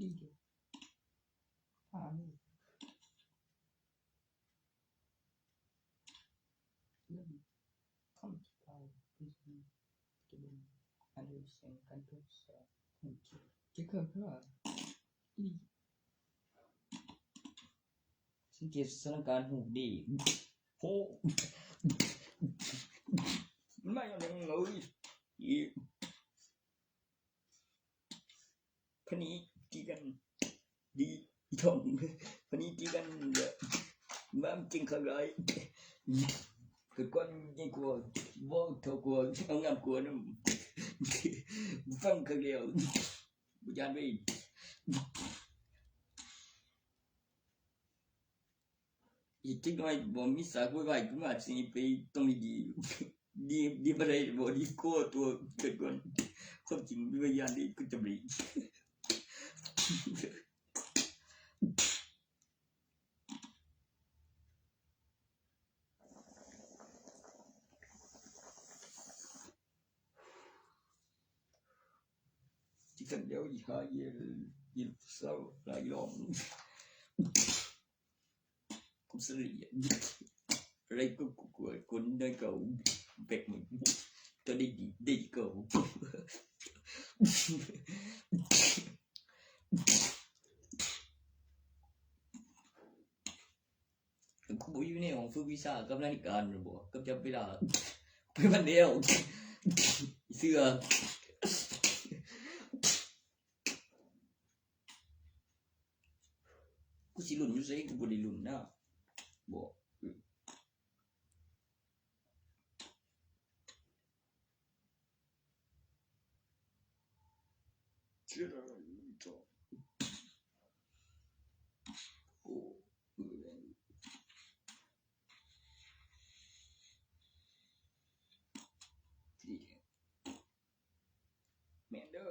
ดีอยู่ ถามอยู่ เรื่องคำอธิบาย reason given understand การทดสอบ สังเกตเพื่อ สังเกตสถานการณ์ฮู้ดี โอ้ มันมาอย่างนั้นเลยอีพะนี้ตีกัน ดีอีทองพะนี้ตีกันเด้อ มันจริงข้างไรเกิดก่อนยิ่งกลัวบ่เท่ากลัวเอางามกลัวนะฟังข้างเดียวบ่ยานไป อีกจักหน่อยบ่มีสากไว้ไว้กูมาสิไปตรงนี้ดี ดี ดีบ่ได้บ่ดีกลัวตัวเกิดก่อน ความจริงมีวิญญาณดีกูจะไป ที่กันเดียวอีหาเย็น ยินเศร้าหลายรอบ กูเสลียดอะไรก็กูกลัวคนได้เก่าแบกเหมือนตัวได้ดีได้เก่า กูอยู่ในห้องฝึกวิชากับนาฬิกาหรือบ่กับจับเวลา ไปมันเดียว เสื้อ กูสิหลุนอยู่ไสกูบ่ได้หลุนนะ บ่ เชื่อได้ โอ้ แม่นเด้อ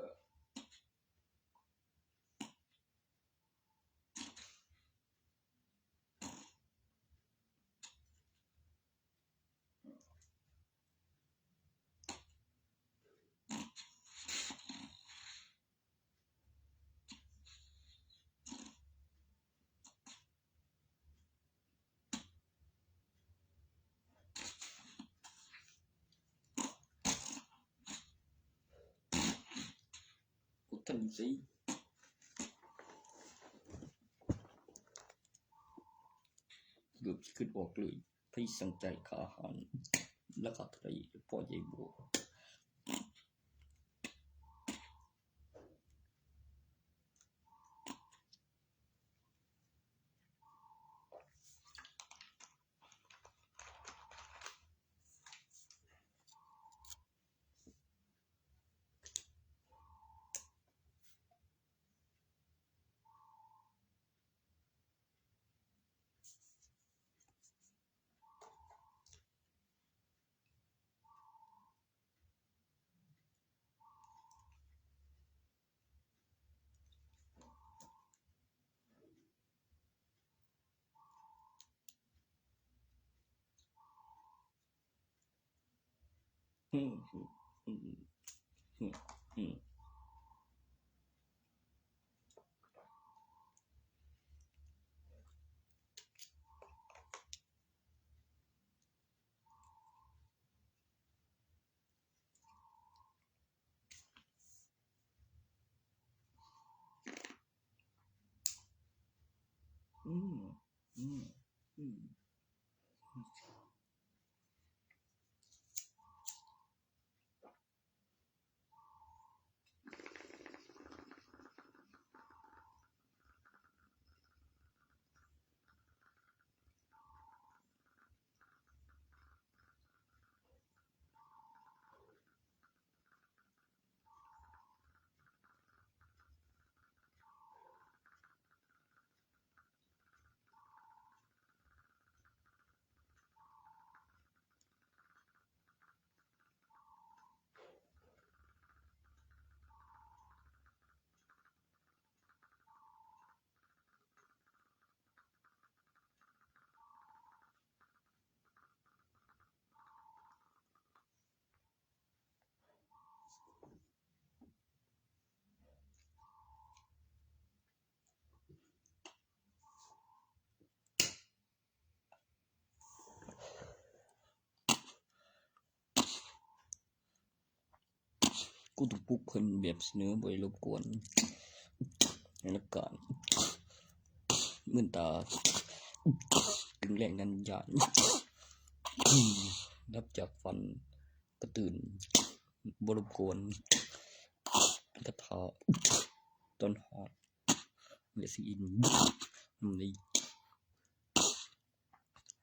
กูทันสิ เกือบสิคิดออกเลย ไผสั่งจ่ายค่าอาหาร ราคาเท่าใด พ่อใหญ่บัว อืม อืม อืม อืม อืม อืม อืม กูต้องปลุกเพิ่นแบบเสนอบ่ให้รบกวน ในละกัน มื่นตา กึ่งแรงนั้นยาน รับจากฝันก็ตื่น บ่รบกวน กระทาต้นหอม และซีอิน ใน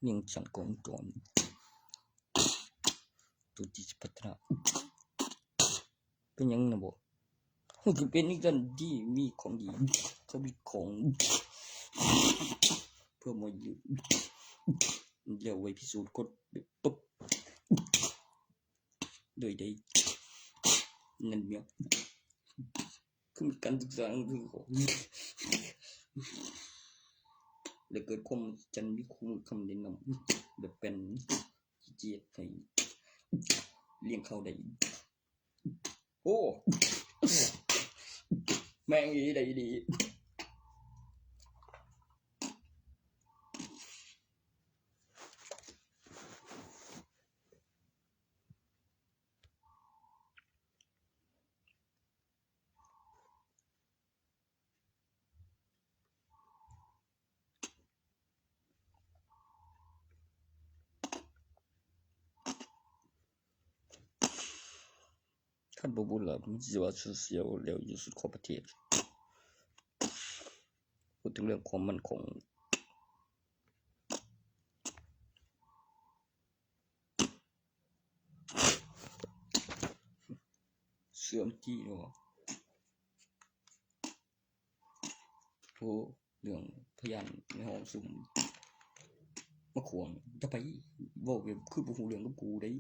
เรื่องสังคมก่อน ตัวที่จะพัฒนา เป็นหยังนะบ่ มันคือเป็นนี่กันที่มีของดี เขามีของ เพื่อมาอยู่ เรียกไว้พิสูจน์กดปุ๊บ โดยได้ นั่นเนี่ย คือมีการศึกษาคือของ แล้วเกิดความจันมีครูคำแนะนำแบบเป็นเจียดให้เลี้ยงเขาได้ โอ้ แม่งอีได้ดี คันบ่บุญล่ะ มันสิว่าเสียวแล้วอยู่สุดขอบประเทศ พูดถึงเรื่องความมั่นคง เสื่อมจีเนาะ โอ้ เรื่องพยานในห้องซุ่มมาขวาง จะไปเว้าแบบคือบ่ฮู้เรื่องกับกูได้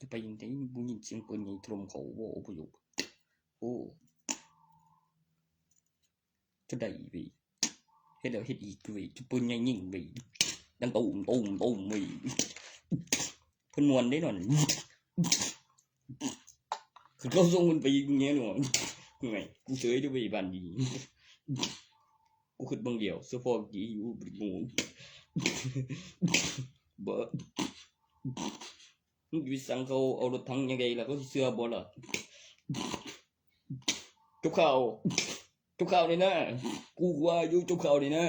จะไปยังไง บ่ยินเสียงปืนใหญ่ถล่มเขา บ่อพยพ โอ้ จะได้เว้ย เฮ็ดแล้วเฮ็ดอีกเว้ย จะปืนใหญ่ยิงเว้ย ดังตูมตูมตูมเว้ย เพิ่นม่วนเด้นั่น คือเขาส่งเพิ่นไปเงี้ยหนอ ไง กูเฉยเด้อเว้ย บ้านดี กูคิดบางเดียว เฉพาะกี่อยู่เป็นหมู่ บ่ มึงสิไปสั่งเขาเอารถถังยังไงล่ะ เขาสิเชื่อบ่ล่ะ จบข่าว จบข่าวนี่นะ กูว่าอยู่ จบข่าวนี่นะ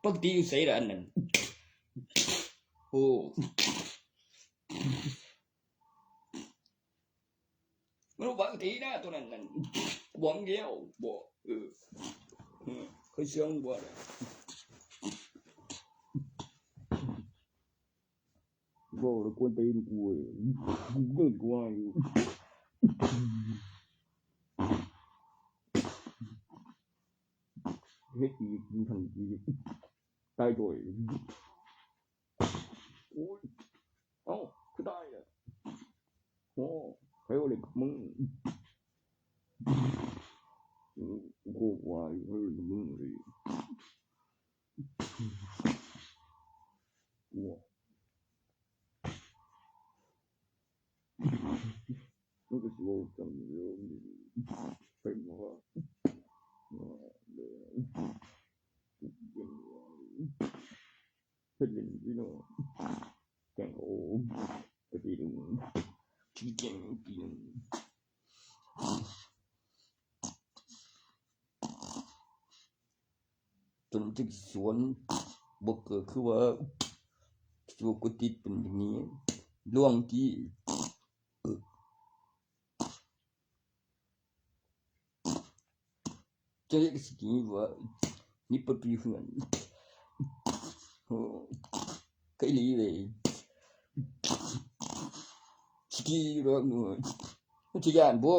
ปกติอยู่ไสล่ะอันนั้น โอ้ มันปกตินะตัวนั้นนั่น หวังเดียว บ่ เออ เออ เคยเชื่อมึงบ่ล่ะ บ่ แล้วกวนตีนกูเว้ย เดินกูว่าอยู่ เฮ็ดอีก มึงทำอีก ตายโดย โอ้ย เอ้า คือได้อะ โอ้ ใครว่าเล่นกับมึง กูว่าอยู่ ใครเล่นกับมึงเลย กูว่า มันก็สิเว้าจังเดียวนี่ เป็นว่า ว่าเด้อ เฮ็ดเล่นพี่น้อง แกงโอ้ ไปตีดู ขี้แกงปีหนึ่ง จนจะสวน บ่เกิดคือว่า สิว่ากูติดเป็นอย่างนี้ ล่วงที่ เออ จะเรียกสิว่า นี่ปะปีเหือน โอ้ ไกลเลย สิกี่รอบหน่อย มันสิย่านบ่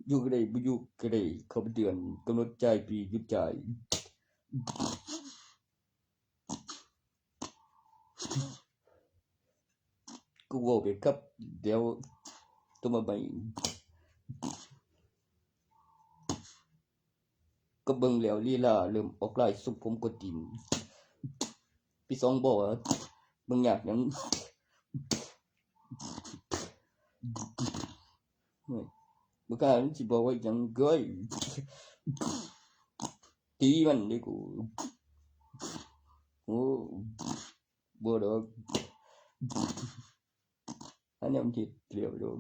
อยู่ก็ได้ บ่อยู่ก็ได้ เขาไปเตือน กำหนดจ่ายปีหยุดจ่าย กูเว้าไปครับ เดี๋ยวตัวมาใหม่ ก็เบิ่งแล้วลีลาเริ่มออกลายทรงผมกวนตีน พี่สองบอกว่า มึงอยากหยัง เฮ้ย บ่กล้ามันสิบอกว่าหยังเก้ย ตีมันเด้อกู โอ้ บ่ดอก อันนี้มันสิเปรียวดอก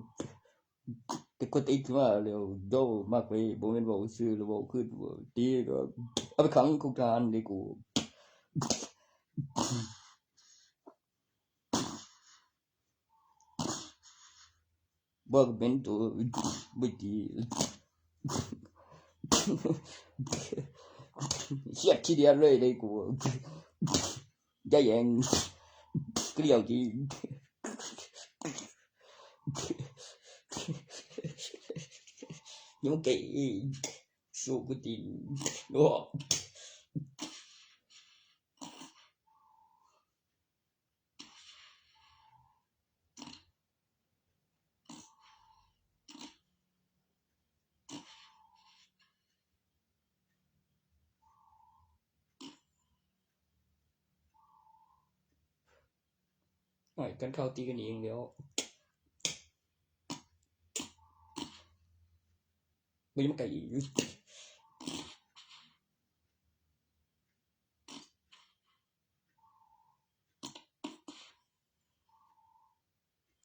แต่คนติดมาแล้ว โย่ มากไป บ่แม่นเว้าซื่อแล้วเว้าคืน บ่ ตีก็เอาไปขังคุกทหารเลยกู บ่เป็นตัว บ่ดี เครียดขี้เดียดเลยเลยกู อย่าแย่ง เกลียวดี ยังเก๋ สู้กูดี โอ้ โอ้ย กันเข้าตีกันเองแล้ว มึงยังไม่ไกลอีก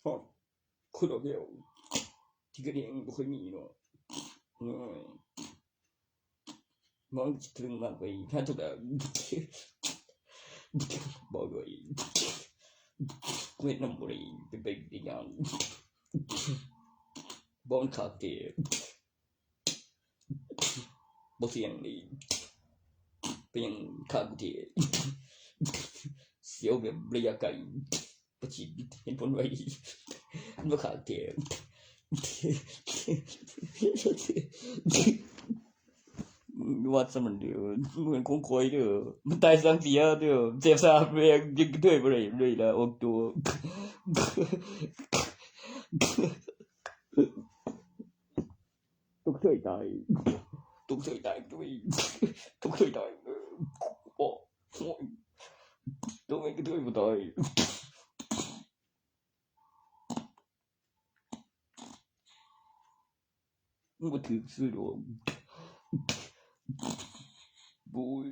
ฮะ คุณเอาเดียว ที่กันเองบ่ค่อยมีเนาะ อืม มันจะถึงมากไป ถ้าทุกอย่าง บอกเลย เวียดนามบุรี เป็นไปได้ยัง บอลคาเกะ บ่เสียงนี่ เป็นยังคาเกะ เสียวแบบระยะไกล ประชิด เห็นผลไว บ่คาเกะ วัดสมันเดียว เหมือนคงคอยเด้อ มันตายสังเสียเด้อ เสียสาบแรง ยังด้วยบ่ได้เลยละ ออกตัว ต้องช่วยตาย ต้องช่วยตายด้วย ต้องช่วยตาย โอ้ โอ้ย ต้องให้กระเทยมาตาย มึงบ่ถือซื่อดอก บุย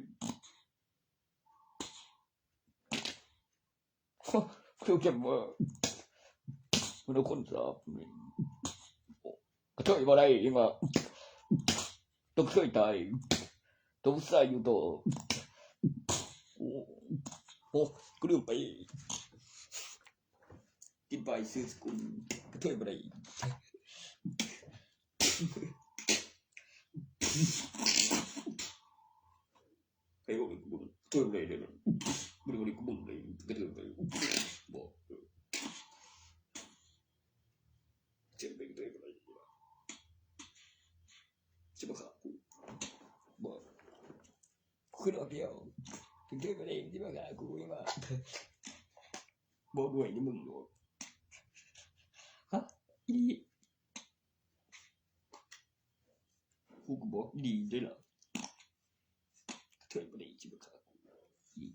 คือเก็บว่า มันเอาคนสอบนี่ กระเทยบ่ได้ยังว่า ต้องกระเทยตาย ต้องใส่อยู่ต่อ โอ้ โอ้ กูลืมไป กินไปซื้อสกุล กระเทยบ่ได้ ใครบอกกูบ่ได้ กระเทยบ่ได้เลย บ่ได้ บ่ได้ กูบ่ได้ กระเทยบ่ได้ บอก เจ็บไปกระเทยบ่ได้ จะมาฆ่ากู บอก กูคือดอกเดียว ถึงเทพเองที่มาฆ่ากูยังว่า บอกด้วยนี่มึงบอก ฮะ อี กูก็บอกดีด้วยเหรอ เทพเองที่มาฆ่ากู อี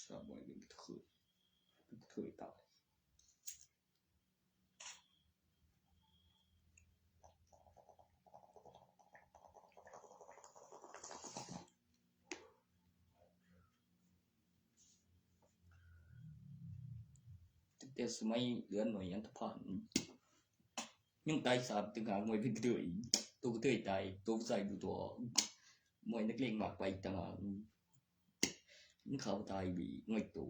สามวันเป็นกระเทย เป็นกระเทยตาย ตั้งแต่สมัยเหลือหน่อยอันธพาล ยังตายสามต่างหาก มวยเป็นกระเทย ตัวกระเทยตาย ตัวผู้ชายอยู่ตัว มวยนักเลงมากไปต่างหาก มันเขาตายบีง่อยตัว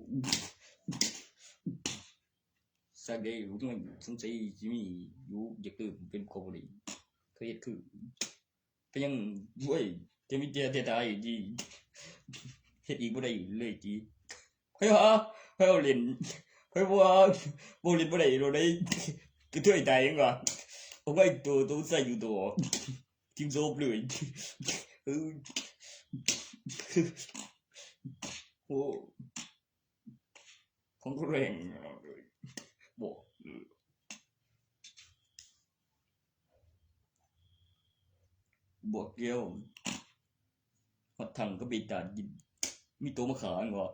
สักเดย์รู้มันสงสัยจะมีอยู่ อยากตื่นเป็นคนเลย เขาเฮ็ดคือ ก็ยัง เว้ย จะมีเจตนาอยู่ดี เฮ็ดอีกบ่ได้เลยจี เฮ้ยฮะ เฮ้ยเอาเล่น เฮ้ยว่า บ่เล่นบ่ได้โลดได้ กระเทยตายยังวะ เอาไว้ตัว ตัวใส่อยู่ตัว ทิ้งโซบเลย เออ โอ้ ของแรงเลย บอกเลย บอกเดียว ฮอดทางก็ไปตาดกิน มีตัวมาขายเหรอ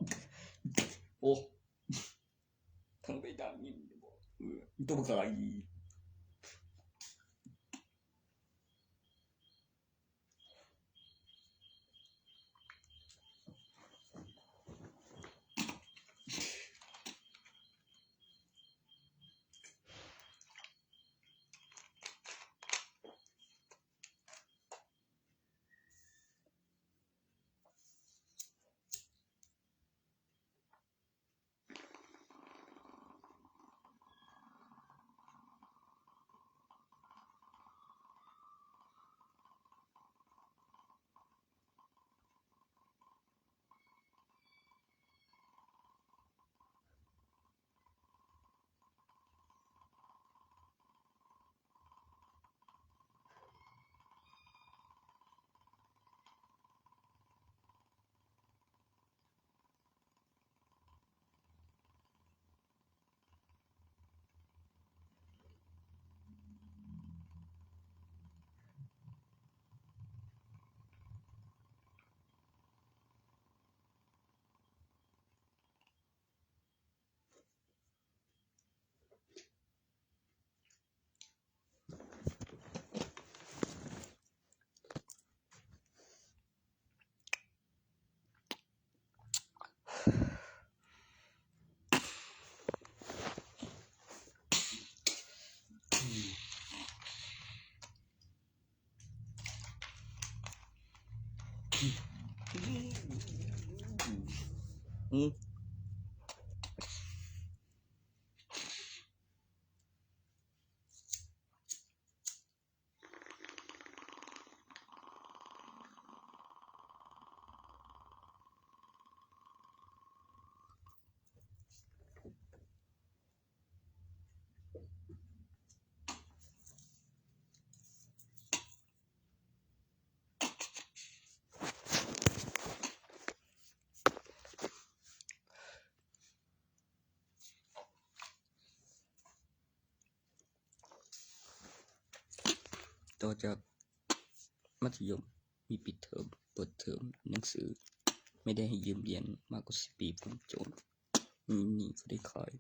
โอ้ ทางไปตาดกิน บอก เออ มีตัวมาขายอีก อืม ต่อจากมัธยม มีปิดเทอม เปิดเทอม หนังสือ ไม่ได้ให้ยืมเรียน มากกว่าสิบปี ผมจน มีหนี้ก็ได้ขาย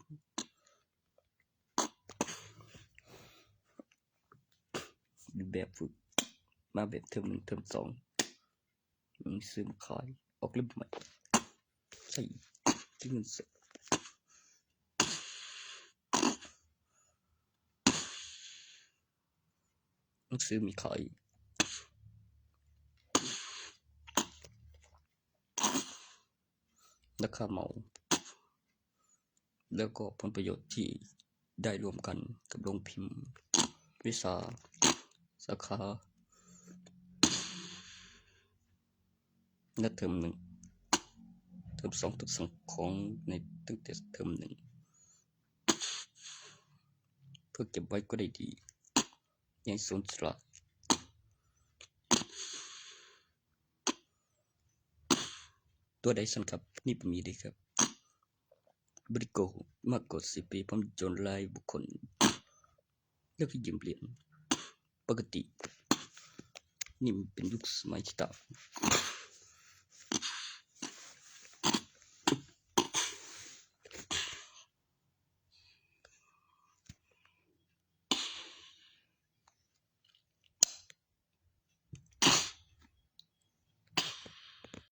แบบฝึก มาแบบเทอมหนึ่ง เทอมสอง หนังสือมาขาย ออกเล่มใหม่ ใส่ที่เงินสด หนังสือมีขาย ราคาเหมา แล้วก็ผลประโยชน์ที่ได้ร่วมกันกับโรงพิมพ์ วิชา สาขา และเทอมหนึ่ง เทอมสอง เทอมสอง ของในตั้งแต่เทอมหนึ่ง เพื่อเก็บไว้ก็ได้ดี อย่าให้สูญสละ ตัวใดสั่นครับ นี่ผมมีดีครับ บริโกมากกว่าสิบปี ผมจนรายบุคคล แล้วก็ยืมเหรียญ ปกติ นี่มันเป็นยุคสมัยที่ต่าง